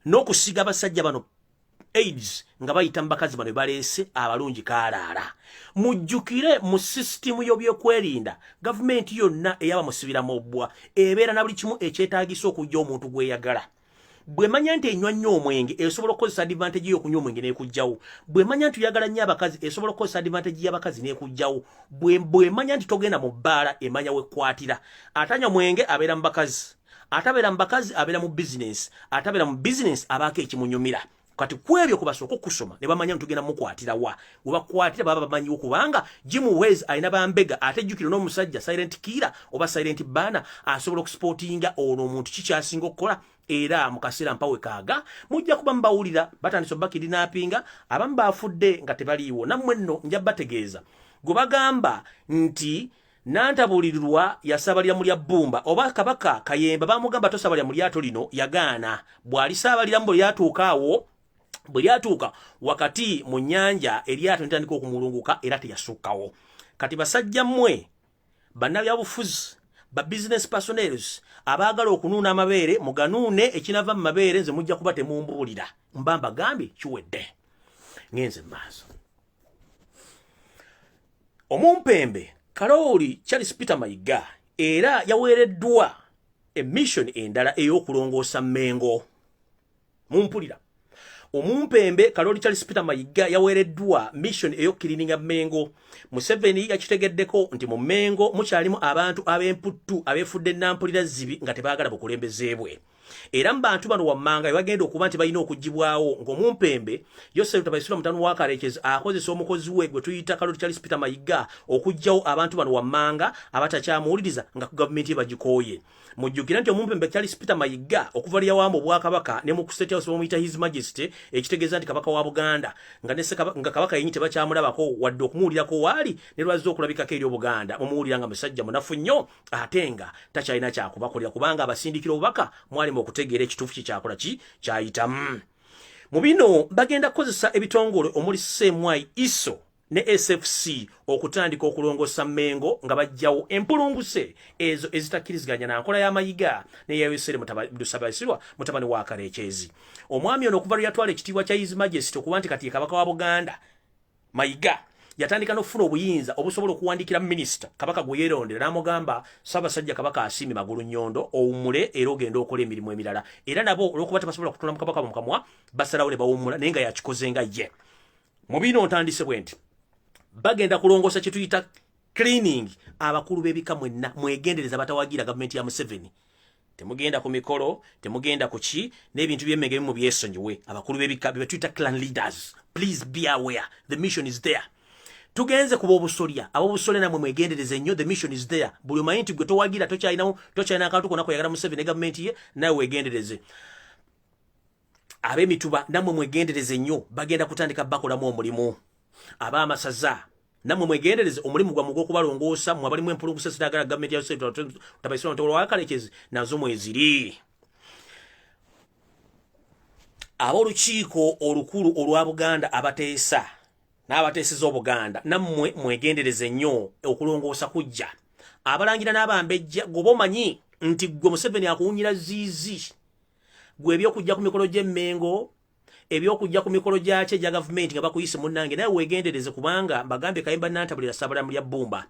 n'okusiga abasajja bano AIDS nga bayita mu bakazi bano baleese abalungi kaalaala. Mujjukire, mu sisitimu y'obyokwerinda, gavumenti yonna eyaba musibira mubbwa ebeera na buli kimu ekyetaagisa okujja omuntu gweyagala. Bwemanya nti enywa nnyo omwenge, esobola okukozesa advantage y'okunywa omwenge n'ekugjawo. Bwemanya nti oyagala nnyo abakazi, esobola okukozesa advantage y'abakazi n'ekugjawo. Bwemanya nti togenda mu bbaala, emanya wekkwatira. Atanywa mwenge abeera mu bakazi, atabeera mu bakazi abeera mu bizinensi, atabeera mu bizinensi abaako ekimunyumira. Kati kwebyo kubasooka okusoma ne bamanya nti tugenda mukwatira wa, webakwatira baba bamanyiwo, kubanga Jim Muhwezi alina bambega. Ate jjukira n'omusajja silent killer oba silent bana asobola okusupportinga ono omuntu kikyasinga okukola. Era mu kaseera mpawe kaaga mujja kuba mubawulira batandise obakidnappinga, abamu bafudde nga tebaliiwo. Nammwe nno nja bategeeza gwe bagamba nti nantabulirirwa yasabalira mu lya bbumba, oba Kabaka Kayemba bamugamba tosabalira mu lyato lino, yagaana. Bw'alisaabaliramu, bwe lyatuuka awo, bwe lyatuuka wakati mu nnyanja, eryato nitandika okumulunguka era teyasukkawo. Kati basajja mmwe bannabyabufuzi, ba business personnels abaagala okunuuna amabeere, muganuune. Ekinava mu mabeere nze mujja kuba temumbuulira, mba mbagambye kiwedde. Ngenze mu maaso. Omumpembe Kalooli Charles Peter Mayiga Era yaweereddwa emission endala ey'okulongoosa Mmengo. Mumpulira? Omumpembe Kaloli Charles Peter Mayiga yaweereddwa mission ey'okucleaninga Mmengo. Museveni yakitegeddeko nti mu Mmengo mukyalimu abantu ab'emputtu abeefudde nampulira zibi nga tebaagala bukulembeze bwe. Era mu bantu bano wammanga ebagenda okuba nti balina okugibwawo, ng'omumpembe Yosefu Tabaisula mutano wa Kalekezi akozesa omukozi we gwe tuyita Kaloli Charles Peter Mayiga okuggyawo abantu bano wammanga abatakyamuwuliriza nga ku gavumenti bagikooye. Mujjukira nti omumpembe Charles Peter Mayiga okuva lye yawamu obwakabaka ne mu State House bamuyita His Majesty, ekitegeeza nti kabaka wa Buganda, nga ne nga kabaka yenyi tebakyamulabako wadde okumuwulirako waali ne lwazze okulabikako eri Obuganda. Mumuwulira nga musajja munafu nnyo ate nga takyalina kyakubakolera, kubanga abasindikira obubaka mwalimu okutegeera ekituufu kikyakola ki kyayitamu. Mu bino bagenda kukozesa ebitongole omuli CMI, ISO ne SFC okutandika okulongosa Mmengo nga bajjawo empulunguse ezo ezitakkiriziganya na nkola y'Amayiga ne Yoweri Lusabasirwa mutabani wa Karekyezi. Omwami ono okuva lwe yatwala ekitiibwa kya His Majesty okuba nti kati ye kabaka wa Buganda, Mayiga yatandika n'okufuna obuyinza obusobola okuwandiikira minisita kabaka gwe yeerondera n'amugamba, "Ssaabasajja Kabaka asiimi magulu nnyondo, owummule era ogenda okola emirimu emirala." Era nabo olw'okuba tebasobola kutunula mu kabaka mu kamwa, basalawo ne bawummula, naye nga yakikoze nga ye. Mu bino ntandise bwe nti bagenda kulongoosa kye tuyita cleaning. Abakulu b'ebika mwenna mwegendereza batawagira gavumenti ya Museveni. Temugenda ku mikolo, temugenda ku ki n'ebintu by'emmenge ebimu byesonyiwe. Abakulu b'ebika bye tuyita clan leaders, please be aware, the mission is there. Tugenze kuba obusolya, abobusolya namwe mwegendereze nnyo, the mission is there. Buli omanyi nti gwe towagira, tokyalinamu, tokyalina akantu konna kweyagala Museveni ne gavumenti ye, nawe wegendereze. Ab'emituba nammwe mwegendereze nnyo, bagenda kutandika bakolamu omulimu. Ab'amasaza nammwe mwegendereze, omulimu gwammwe gw'okubalongoosa mmwe abalimu empulunguse zitagala gavumenti ya Tabaisira nazo mweziri. Ab'olukiiko olukulu olwa Buganda abateesa n'abateeseza Obuganda, nammwe mwegendereze nnyo, okulongoosa kujja. Abalangira n'abambejja, goba omanyi nti gwe Museveni akuwunyira ziizi gwe, ebyokujja ku mikolo gy'Emmengo, ebyokujja ku mikolo gyaki egya gavumenti nga bakuyise, munnange naye weegendereze, kubanga mbagambye Kayimba Nantabulira Saabalamu lya bbumba.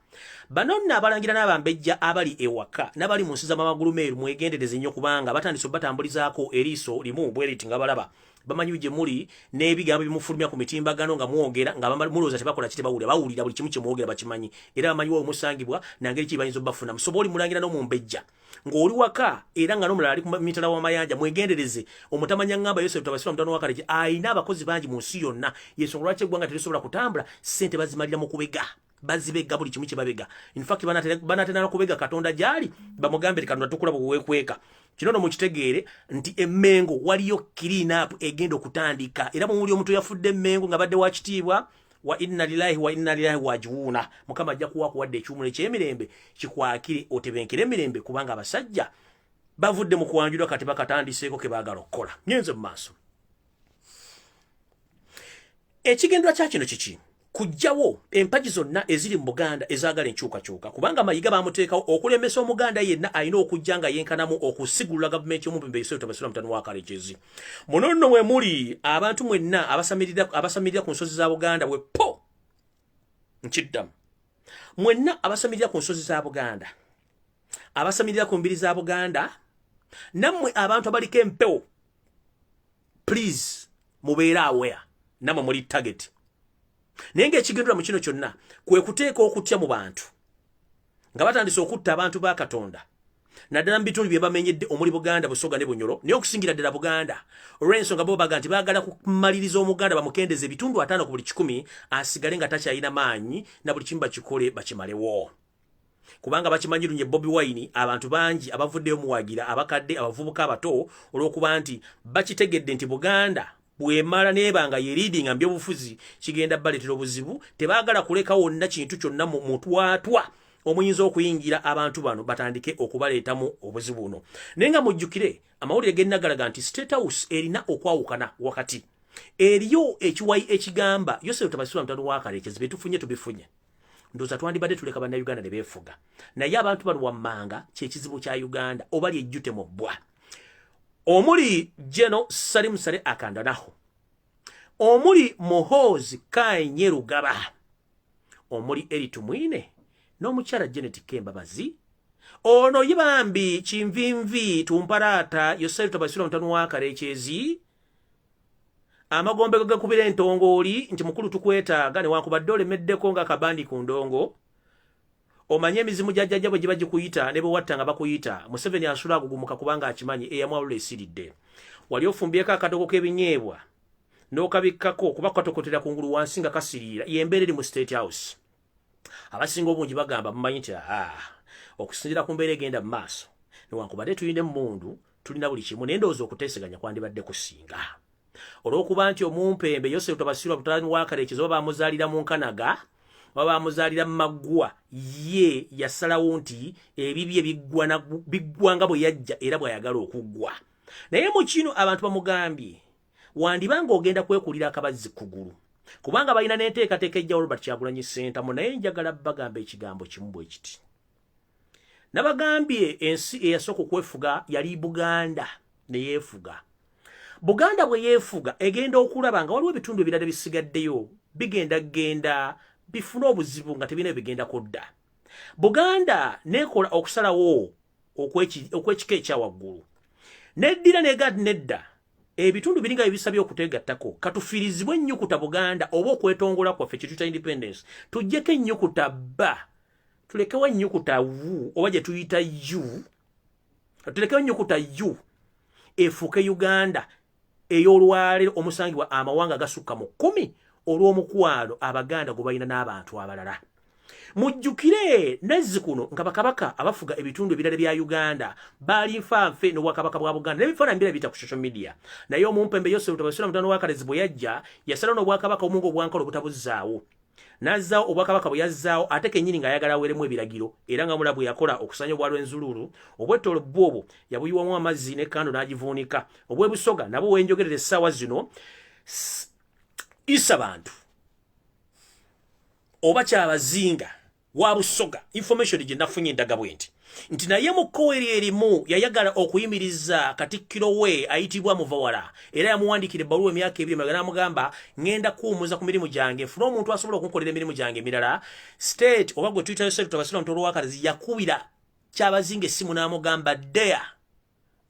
Bano nno abalangira n'abambejja abali ewaka n'abali mu nsi z'amamagulu meeru, mwegendereze nnyo, kubanga batandise obatambulizaako eriiso limu bweriti nga balaba bamanyi gye muli n'ebigambo bimufulumya ku mitimbagano nga mwogera, nga mulowooza tebakola ki, tebawulira. Bawulira buli kimu kyemwogera, bakimanyi era bamanyi wa omusangibwa nangeri ki bayinza obbafuna. Musobola oli mulangira n'omumbejja ng'oli waka era nga n'omulala ali ku mitala w'amayanja, mwegendereze. Omutamanya ŋŋamba Yosefu Tabasirwa mutano wa Kaleki ayina abakozi bangi mu nsi yonna. Yensonga lwaki eggwanga terisobola kutambula, ssente bazimalira mu kubega, bazibega buli kimu kye babega. In fact banatera n'okubega Katonda gy'ali, bamugambe ti, "Katonda, tukulaba bweweekweka." Kino no mukitegeere nti Emmengo waliyo clean up egenda okutandika. Era muwuli omuntu yafudde Emmengo nga badde wa kitiibwa, wa inna lillahi wa inna ilaihi rajiuna. Mukama ajja kuwa kuwadde ekiwumulo eky'emirembe, kikwakire otebenkere emirembe, kubanga abasajja bavudde mu kuwanjulwa, kati bakatandiseeko ke baagala okukola. Ngenze mu maaso. Ekigendwa kya kino kiki? Kujjawo empagi zonna eziri mu Buganda ezaagala enkyukakyuka, kubanga Mayiga bamuteekawo okulemesa Omuganda yenna alina okujja nga yenkanamu okusigulula gavumenti y'omupembe Yosef mutano wa Kalekezi. Muno nno mwe muli abantu mwenna abasamirira ku nsozi za Buganda bwe po nkiddamu, mwenna abasamirira ku nsozi za Buganda, abasamirira ku mbiri za Buganda, nammwe abantu abaliko empewo, please mubeere aware, nammwe muli target. Naye ng'ekigendera mu kino kyonna kwe kuteeka okutya mu bantu nga batandise okutta abantu ba Katonda, naddala mu bitundu bye bamenyedde omuli Buganda, Busoga ne Bunyolo, naye okusingira ddala Buganda, olw'ensonga bo baga nti baagala kumaliriza Omuganda, bamukendeza ebitundu 50 ku buli 100, asigale nga takyalina maanyi, na buli kimu bakikole bakimalewo, kubanga bakimanyi lunye Bobi Wine abantu bangi abavuddeyo muwagira, abakadde, abavubuka, abato, olw'okuba nti bakitegedde nti Buganda bwemala nebanga ye leading mu byobufuzi kigenda baleetera obuzibu. Tebaagala kuleka wonna kintu kyonna mutwatwa omuyinza okuyingira abantu bano batandike okubaleetamu obuzibu buno. Naye nga mujjukire amawulire gennagalaga nti State House erina okwawukana wakati, eriyo ekiwayi ekigamba Yosefu Tabasirwa mutano wa Kalekezi betufunye tubifunye. Ndowooza twandibadde tuleka Bannayuganda ne beefuga, naye abantu bano wammanga kyekizibu kya Uganda oba lyejjute mu bbwa, omuli Geno Salimu Sale Akandanaho, omuli Muhoozi Kainerugaba, omuli Eri Tumwine n'omukyala Janet Kembabazi. Ono ye bambi kinvinvi tumpalaata Yosefu Tabasirwa mutanu wa Kalekyezi, amagombe gagakubira entongooli nti mukulu tukwetaaga, newankubadde olemeddeko nga kabandi ku ndongo. Omanye emizimu gya jjajja bwe giba gikuyita ne bwe watta nga bakuyita. Museveni asula agugumuka kubanga akimanyi eyamwalula esiridde. Wali ofumbyeko akadogo k'ebinyeebwa n'okabikkako kuba katokotera kungulu wansi nga kasiriira. Yembeera eri mu State House. Abasinga obungi bagamba mumanyi nti aa okusinziira ku mbeera egenda mu maaso, newankubadde tulina emmundu, tulina buli kimu, naye ndowooza okuteeseganya kwandibadde kusinga, olw'okuba nti omumpembe Yosefu Tabasirwa mutabani wa Kalekyezi, oba bamuzaalira mu Nkanaga oba bamuzaalira mu Maggwa, ye yasalawo nti ebibye biggwa nga bwe yajja era bw'ayagala okuggwa. Naye mu kino abantu bamugambye wandiba ng'ogenda kwekulira akabazzi kugulu, kubanga balina n'enteekateeka ejja Robert Kyagulanyi Ssentamu. Naye njagala bagamba ekigambo kimu bwe kiti: nabagambye ensi eyasooka okwefuga yali Buganda, neyeefuga. Buganda bwe yeefuga, egenda okulaba nga waliwo ebitundu ebirala bisigaddeyo bigenda genda bifune obuzibu nga tebirina bigenda kudda. Buganda nekola okusalawo okw'ekika ekyawaggulu, neddira negad nedda ebitundu biringa ebisabye okutegattako, katufiirizibwe ennyukuta Buganda oba okwetongola kwaffe kyetuyita independence, tuggyeko ennyukuta ba, tulekewo ennyukuta wu oba gye tuyita u, tulekewo ennyukuta u efuuke Uganda ey'olwaleero omusangibwa amawanga gasukka mu 10, olw'omukwano Abaganda gwe balina n'abantu abalala. Mujjukire nezzi kuno nga bakabaka abafuga ebitundu ebirala bya Uganda baali nfanfe n'obwakabaka bwa Buganda, n'ebifaananyi bira biyita ku social media. Naye omumpembe Yosefu Tabasula mutano wa Kalezi bwe yajja, yasala n'obwakabaka omunga obwankalo obutabuzzaawo, n'azzaawo obwakabaka bwe yazzaawo, ate kennyini ng'ayagala aweeremu ebiragiro. Era nga mula bwe yakola okusanya obwa Lwenzululu, obwettoolo bwobwo yabuyiwamu amazzi ne kando n'agivuunika. Obw'Ebusoga nabwo wenjogerera essaawa zino, isa bantu oba Kyabazinga wa Busoga, information gye nafunye endaga bwe nti naye mu kkowe erimu yayagala okuyimiriza katikkiro we ayitibwa Muvawala, era yamuwandiikira ebbaluwa emyaka 2 emabega n'amugamba, "Ŋŋenda kuwummuza ku mirimu gyange, nfune omuntu asobola okunkolera emirimu gyange emirala." State oba gwe tuyita Yosefu Tabasira Mutolo wa yakubira Kyabazinga essimu n'amugamba, "Dea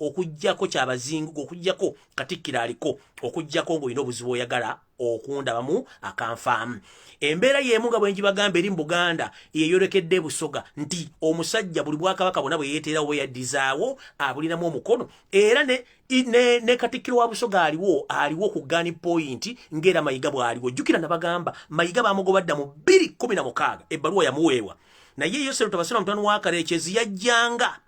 okugjako Kyabazinga, okugjako katikkiro aliko, okugjako ng'olina obuzibu oyagala okundabamu akanfaamu." Embeera y'emu nga bwe njibagamba eri mu Buganda yeyolekedde Busoga, nti omusajja buli bwakabaka bwonna bwe yeeteerawo, bwe yaddizaawo, abulinamu omukono. Era ne katikkiro wa Busoga aliwo, aliwo ku gun point ng'era Mayiga bw'aliwo. Jjukira nabagamba Mayiga bamugoba dda mu 2016, ebbaluwa yamuweebwa. Naye Yosefu Tabasira mutano wa Kalekyezi yajjanga,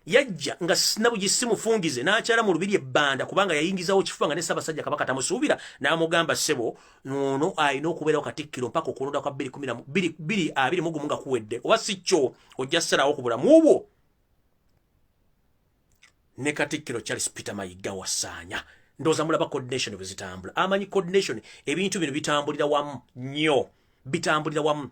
yajja nga Sinabugi si mufungize, n'akyala mu lubiri ebbanda, kubanga yayingizawo kifuba nga ne Ssaabasajja Kabaka tamusuubira, n'amugamba, "Ssebo, ono alina okubeerawo katikkiro mpaka okulonda kwa 2021 nga kuwedde, oba si kyo ojja ssalawo ku bulamu bwo." Ne katikkiro Charles Peter Mayiga wasaanya. Ndowooza mulaba coordination bwe zitambula, amanyi coordination, ebintu bino bitambulira wamu nnyo, bitambulira wamu.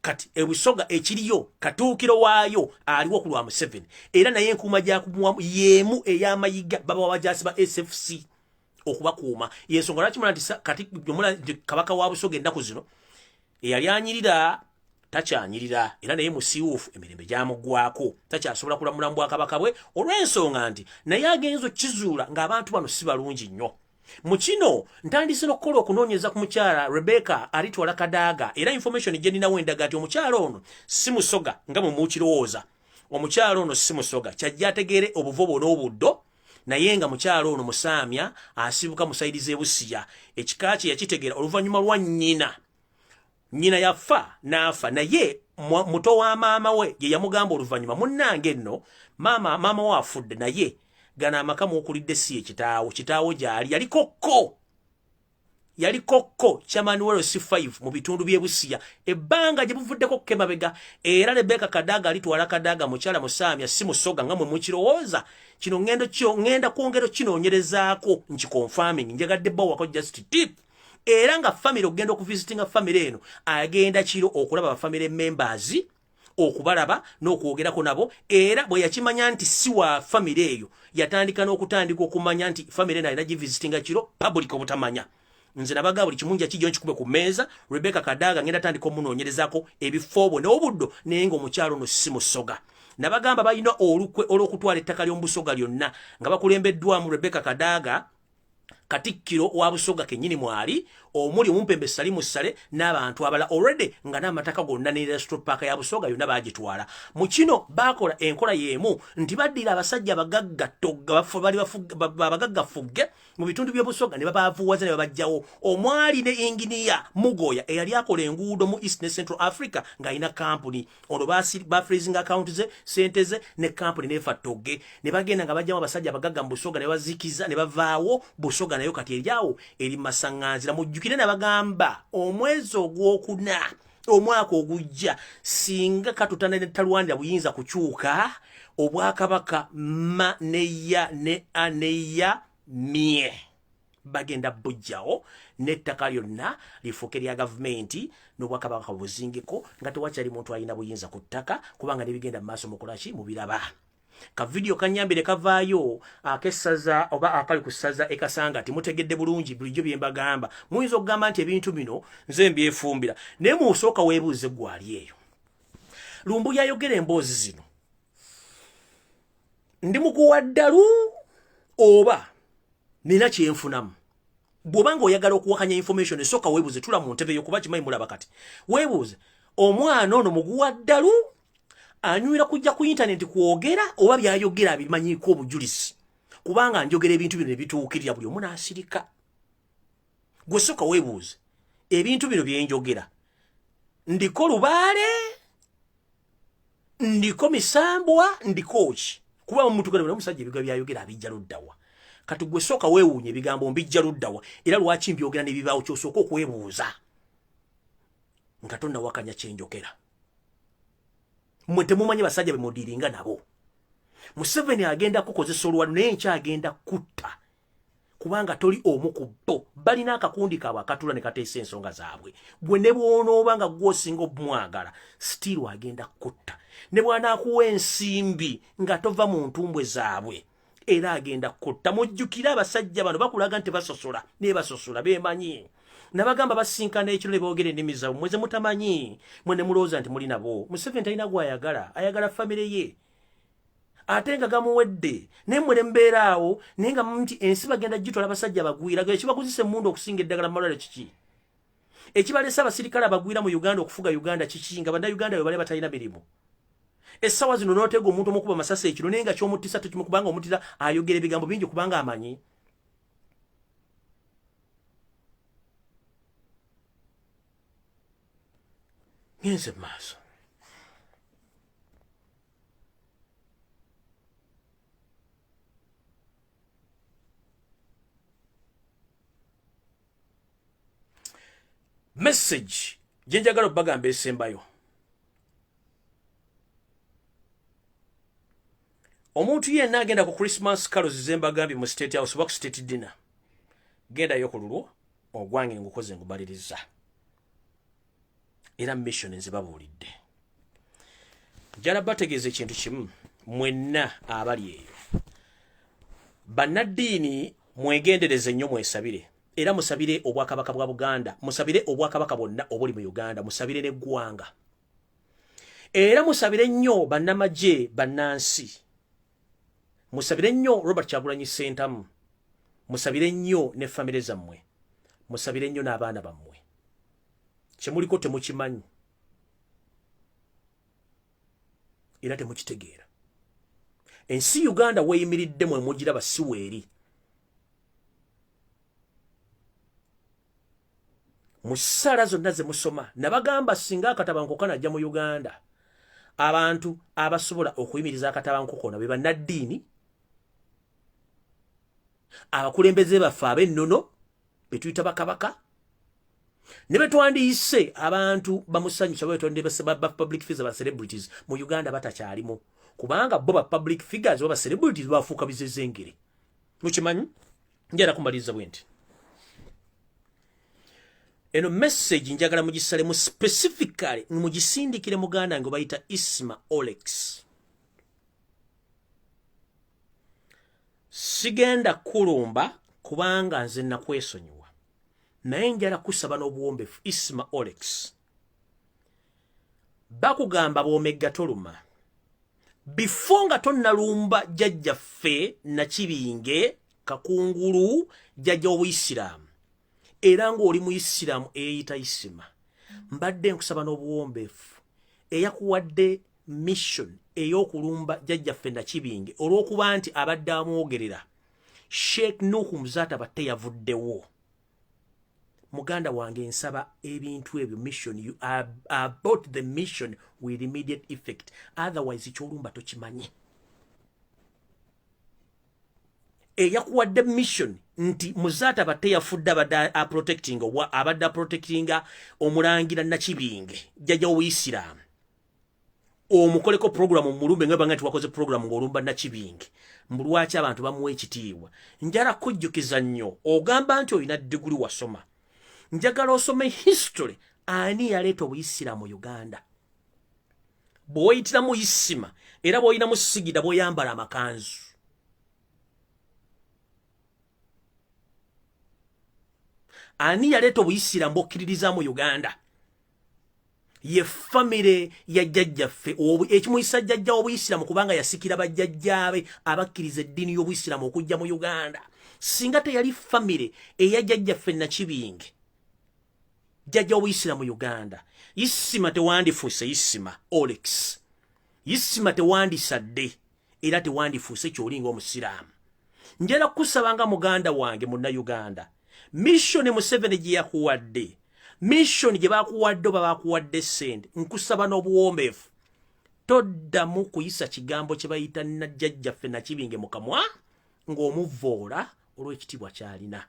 Kati Ebusoga ekiriyo katuukiro waayo aliwo ku lwa Museveni, era naye enkuuma gyakumuwamu yeemu ey'Amayiga, baba wabajasi ba SFC okubakuuma. Yensonga lwaki mula nti kati nti kabaka wa Busoga ennaku zino eyali anyirira takyanyirira, era naye musiiwuufu, emirembe gyamuggwako, takyasobola kulamula mu bwakabaka bwe, olw'ensonga nti naye agenza okukizuula ng'abantu bano si balungi nnyo. Mu kino ntandise n'okukola okunoonyeza ku mukyala Rebecca Alitwala Kadaaga, era information gye nninawo endaga nti omukyala ono si Musoga nga mwe mukirowooza. Omukyala ono si Musoga, kyajja ategeere obuvo bwo n'obuddo, naye nga mukyala ono Musaamya, asibuka mu side z'Ebusiya. Ekika kye yakitegeera oluvannyuma lwa nnyina. Nnyina yafa n'afa, naye muto wa maama we ye yamugamba oluvannyuma, "Munnange nno maama we afudde, naye gano amaka mwokulidde si ekitaawo, kitaawo gy'ali." Yalikokko, yalikokko chairman wa C5 mu bitundu by'e Busiya ebbanga gye buvuddeko kemabega. Era Rebecca Kadaga Alitwala Kadaga mukyala Musaamya, si Musoga nga mwe mukirowooza. Kino ngendo kyo ngenda kwongera kinoonyerezaako nki confirming, njagadde bawako just tip. Era nga family ogenda okuvisitinga family eno, agenda kiro okulaba ba family members, okubalaba n'okwogerako nabo. Era bwe yakimanya nti si wa family eyo, yatandika n'okutandika okumanya nti family eno alina givisitinga kiro, public obutamanya. Nze nabaga buli kimu nja kijjo nkikube ku mmeeza. Rebecca Kadaga ngenda tandika omunoonyerezaako ebifo bwe n'obuddo, naye ng'omukyalo ono si Musoga. Nabagamba balina olukwe olw'okutwala ettaka ly'omubusoga lyonna nga bakulembeddwamu Rebecca Kadaga, Katikkiro wa Busoga kennyini mwali, omuli omumpembe Salimu Sale n'abantu abalala already nga n'amataka gonna ne Industrial Park ya Busoga yonna baagitwala. Mu kino baakola enkola y'emu nti baddira abasajja abagagga ttogga bali abagagga ffugge mu bitundu by'e Busoga ne babaavuwaza ne babajjawo, omwali ne inginiya Mugoya eyali akola enguudo mu East ne Central Africa ng'alina kampuni. Ono bafreezing account ze, sente ze ne kampuni nefa ttogge, ne bagenda nga bajjamu abasajja abagagga mu Busoga ne bazikiza ne bavaawo. Busoga nayo kati eryawo eri masaŋŋanzira. Mujjukire nabagamba omwezi ogwokuna omwaka ogujja singa katutanda ne talwanira buyinza kukyuka obwakabaka ma ne ya ne a ne ya mie bagenda bujjawo n'ettaka lyonna lifuuke lya gavumenti n'obwakabaka buzingeko nga tewakyali muntu alina buyinza ku ttaka, kubanga nebigenda mu maaso mukolaki mubiraba. Ka vidiyo kanyambire kavaayo ak'essaza oba akali ku ssaza e Kasangati. Mutegedde bulungi bulijjo bye mbagamba. Muyinza okugamba nti ebintu bino nze mbyefumbira, naye musooka weebuuze gwali eyo. Lumbu yayogera emboozi zino, ndi mukuwa ddalu oba nina kyenfunamu? Bw'oba ng'oyagala okuwakanya information, esooka weebuuze. Tula mu ntebe yo kuba kimanyi mulaba kati. Weebuuze, omwana ono muguwa ddalu anywera kujja ku intaneti kwogera oba byayogera abimanyiiko obujulizi? Kubanga njogera ebintu bino ne bituukirira, buli omu n'asirika. Gwe sooka weebuuze, ebintu bino byenjogera ndiko lubaale, ndiko misambwa, ndiko ki? Kuba mutugana omusajja ebigambo byayogera abijja luddawa? Kati gwe sooka weewuunya, ebigambo mbijja luddawa era lwaki mbyogera n'ebibaawo? Kyosooka okwebuuza nga tonnawakanya kyenjogera. Mmwe temumanyi basajja be mudiringa nabo. Museveni agenda kukozesa olwalo, naye nkyagenda kutta, kubanga toli omu ku bo. Balina akakundi kaabwe akatula ne kateesa ensonga zaabwe. Gwe ne bw'onooba nga gw'osinga obumwagala, still agenda kutta. Ne bw'anaakuwa ensimbi nga tova mu ntumbwe zaabwe, era agenda kutta. Mujjukire, abasajja bano bakulaga nti basosola, naye basosola beemanyi. Nabagamba basinkana ekiro ne boogera ennimi zaabwe mweze mutamanyi. Mwe ne mulowooza nti muli nabo. Museveni talina gw'ayagala, ayagala famire ye, ate nga gamuwedde. Naye mmwe ne mubeera awo naye nga nti ensi bagenda gitwala abasajja abagwira. Ekibaguzisa emmundu okusinga eddagala mu malwaliro kiki? Ekibalesa abasirikale abagwira mu Uganda okufuga Uganda kiki, nga bannayuganda bwe bali batalina mirimu essaawa zino? N'oteega omuntu omukuba amasasi ekiro, naye nga kyomutisa tekimu, kubanga omutira ayogera ebigambo bingi, kubanga amanyi. Ngenze mu maaso. Message gye njagala obbagamba esembayo, omuntu yenna agenda ku Christmas carols zembagambye mu State House oba ku state dinner, gendayo ku lulwo. Ogwange ngukoze, ngubaliriza, era mission nze babuulidde. Njala bategeeza ekintu kimu, mwenna abali eyo bannaddiini, mwegendereze nnyo, mwesabire, era musabire obwakabaka bwa Buganda, musabire obwakabaka bwonna obuli mu Uganda, musabire n'eggwanga, era musabire nnyo bannamagye, bannansi, musabire nnyo Robert Kyagulanyi Sentamu, musabire nnyo ne famire zammwe, musabire nnyo n'abaana bammwe. Kyemuliko temukimanyi era temukitegeera. Ensi Uganda weeyimiridde mwe mugiraba si weeri. Mu ssaala zonna ze musoma, nabagamba singa akatabanguko kanajja mu Uganda, abantu abasobola okuyimiriza akatabanguko kona be bannaddiini, abakulembeze baffe ab'ennono betuyita bakabaka ne betwandiyise abantu bamusanyusa, ba public figures, ba celebrities mu Uganda batakyalimu, kubanga bo ba public figures oba celebrities bafuuka bizezengere. Mukimanyi. Njala kumaliriza bwe nti eno message njagala mugisalemu specifically, mugisindikire muganda nga bayita Isma Olex. Sigenda kulumba kubanga nze nakwesonyiwa, naye njala kusaba n'obuwombefu. Isma Olex, bakugamba bw'omegga toluma. Before nga tonnalumba jjajjaffe Nakibinge Kakungulu, jjajja w'Obuyisiraamu, era ng'oli Muyisiraamu eyeeyita Isima, mbadde nkusaba n'obuwombeefu, eyakuwadde mission ey'okulumba jjajjaffe Nakibinge olw'okuba nti abadde amwogerera, Sheikh Nuhu Muzaata Batte, yavuddewo, muganda wange, nsaba ebintu ebyo, mission, you abort the mission with immediate effect, otherwise kyolumba tokimanyi. Eyakuwadde mission nti Muzaata Batte yafudde, abadde aprotecting, abadde aprotectinga omulangira Nakibinge, jjajja w'Obuyisiraamu, omukoleko programu mulumbe nga banga nti wakoze programu ng'olumba Nakibinge, mbu lwaki abantu bamuwa ekitiibwa. Njala kujjukiza nnyo, ogamba nti olina diguli, wasoma, njagala osome history. Ani yaleeta obuyisiraamu mu Uganda? Bw'oyitiramu Isima era bw'olinamu sigida, bw'oyambala amakanzu, ani yaleeta obuyisiraamu bw'okkiririza mu Uganda? Ye famire ya jjajjaffe. Ekimuyisa jjajja w'Obuyisiraamu kubanga yasikira bajjajjaabe abakkiriza eddiini y'Obuyisiraamu okujja mu Uganda. Singa teyali famire eya jjajjaffe Nakibinge, jjajja w'Obuyisiraamu Uganda, Isima tewandifuuse Isima Olex, Isima tewandisadde era tewandifuuse kyoli ng'omusiraamu. Njala kusaba nga muganda wange Munnayuganda, mission Museveni gye yakuwadde, mission gye bakuwadde oba bakuwadde sente, nkusaba n'obuwombeefu, toddamu kuyisa kigambo kye bayita najjajjaffe Nakibinge mu kamwa ng'omuvoola olw'ekitiibwa ky'alina,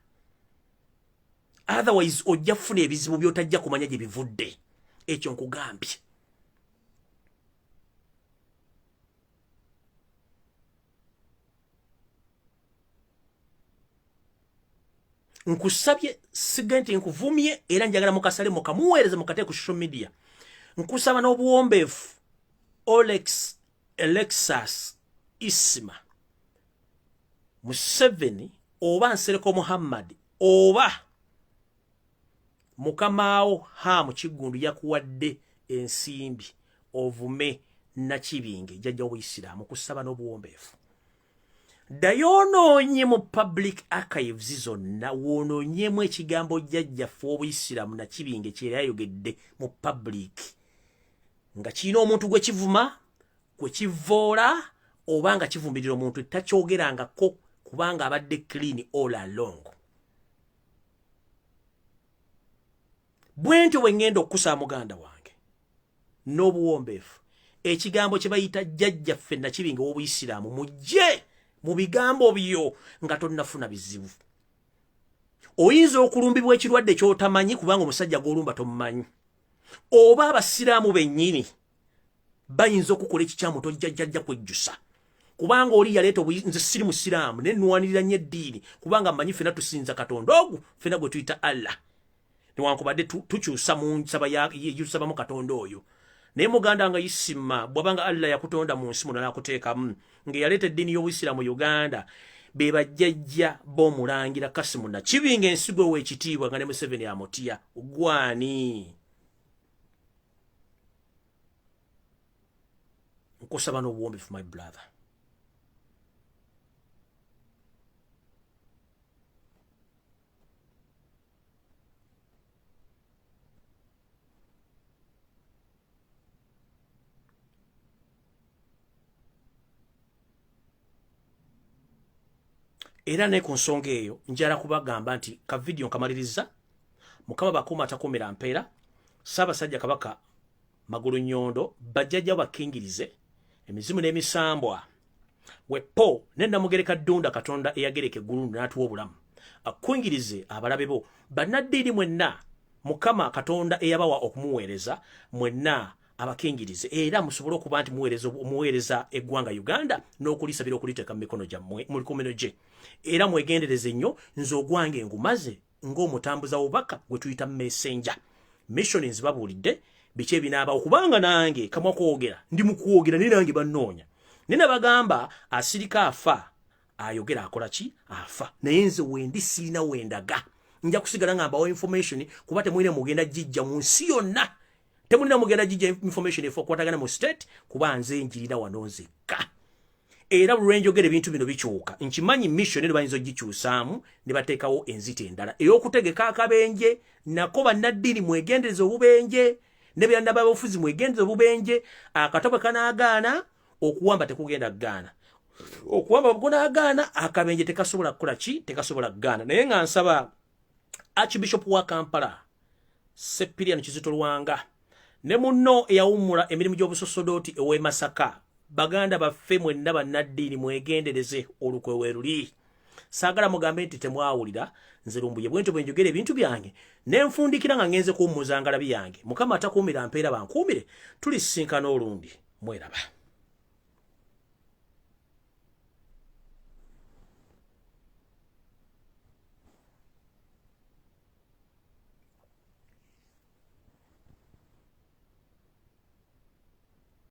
otherwise ojja kufuna ebizibu by'otajja kumanya gye bivudde. Ekyo nkugambye. Nkusabye, siga nti nkuvumye, era njagala mukasale mukamuweereze, mukate ku social media. Nkusaba n'obuwombeefu, Olex Alexas Isima, Museveni oba Nsereko Muhammad oba mukamaawo Hamu Kiggundu yakuwadde ensimbi ovume Nakibinge, jjajja w'Obuyisiraamu, kusaba n'obuwombeefu, ddayo onoonye mu public archives zonna, woonoonyemu ekigambo jjajjaffe w'Obuyisiraamu Nakibinge kyera yayogedde mu public nga kirina omuntu gwe kivuma, gwe kivoola oba nga kivumirira omuntu. Takyogerangako kubanga abadde clean all along. Bwe ntyo bwe ŋŋenda okukusaba, muganda wange, n'obuwombeefu, ekigambo kye bayita jjajjaffe Nakibinge w'Obuyisiraamu mujje mu bigambo byo nga tonnafuna bizibu. Oyinza okulumbibwa ekirwadde ky'otamanyi, kubanga omusajja gw'olumba tomumanyi, oba abasiraamu bennyini bayinza okukola ekikyamu, tojjajjajja kwejjusa, kubanga oli yaleeta. Nze siri musiraamu, naye nwanirira nnyo eddiini, kubanga mmanyi ffena tusinza Katonda ogu ffena gwe tuyita Allah, newankubadde tukyusa mu nsaba yusabamu Katonda oyo. Naye muganda nga Isima, bw'abanga Allah yakutonda mu nsi muno n'akuteekamu, ng'eyaleeta eddiini y'Obuyisiraamu Uganda be bajjajja b'omulangira Kasimu Nakibinga, ensigo ow'ekitiibwa, nga ne Museveni amutya, gwani? Nkusaba n'obuwombeefu, my brother. Era ne ku nsonga eyo njala kubagamba nti ka vidiyo nkamaliriza. Mukama bakuuma, atakuumira mpeera. Ssaabasajja Kabaka Magulu Nyondo, bajjajja bakkingirize emizimu n'emisambwa wepo ne Namugereka Ddunda, Katonda eyagereka eggulu n'atuwa obulamu, akkungirize abalabe bo. Bannaddiini mwenna, Mukama Katonda eyabawa okumuweereza mwenna abakingirize, era musobole okuba nti muweereza eggwanga Uganda n'okulisabira okuliteeka mu mikono gyammwe, mu likumino gye. Era mwegendereze nnyo. Nze ogwange ngumaze ng'omutambuza wobubaka gwe tuyita messenger. Mission nzibabuulidde biki ebinaabawo, kubanga nange kamwa kwogera, ndi mu kwogera, naye nange bannoonya, naye nabagamba asirika afa, ayogera akola ki? Afa. Naye nze wendi sirina wendaga, nja kusigala nga mbawa information, kuba temwine mugenda gijja mu nsi yonna. Temulina mugenda gijja information efe okwatagana mu state, kuba nze njirira wano nzekka. Era lwenjogera ebintu bino bikyuka. Nkimanyi mission eno bayinza ogikyusaamu ne bateekawo enzita endala ey'okutegeka akabenje. Nako bannaddiini mwegendereza obubenje, ne byannababufuzi mwegendereza obubenje. Akato bwe kanaagaana okuwamba, tekugenda kugaana okuwamba. Bwe kunaagaana, akabenje tekasobola kukola ki? Tekasobola kugaana. Naye nga nsaba Archbishop wa Kampala Sepiriano Kizito Lwanga ne munno eyawummula emirimu gy'obusosodooti ew'e Masaka, baganda baffe mwenna bannaddiini, mwegendereze olukwe weeruli. Saagala mugambe nti temwawulira. Nze Lumbuye bwentyo bwe njogera ebintu byange nenfundikira nga ngenze kuwummuza ngalabi yange. Mukama atakuumira mpeera bankuumire. Tulisinkana olundi, mweraba.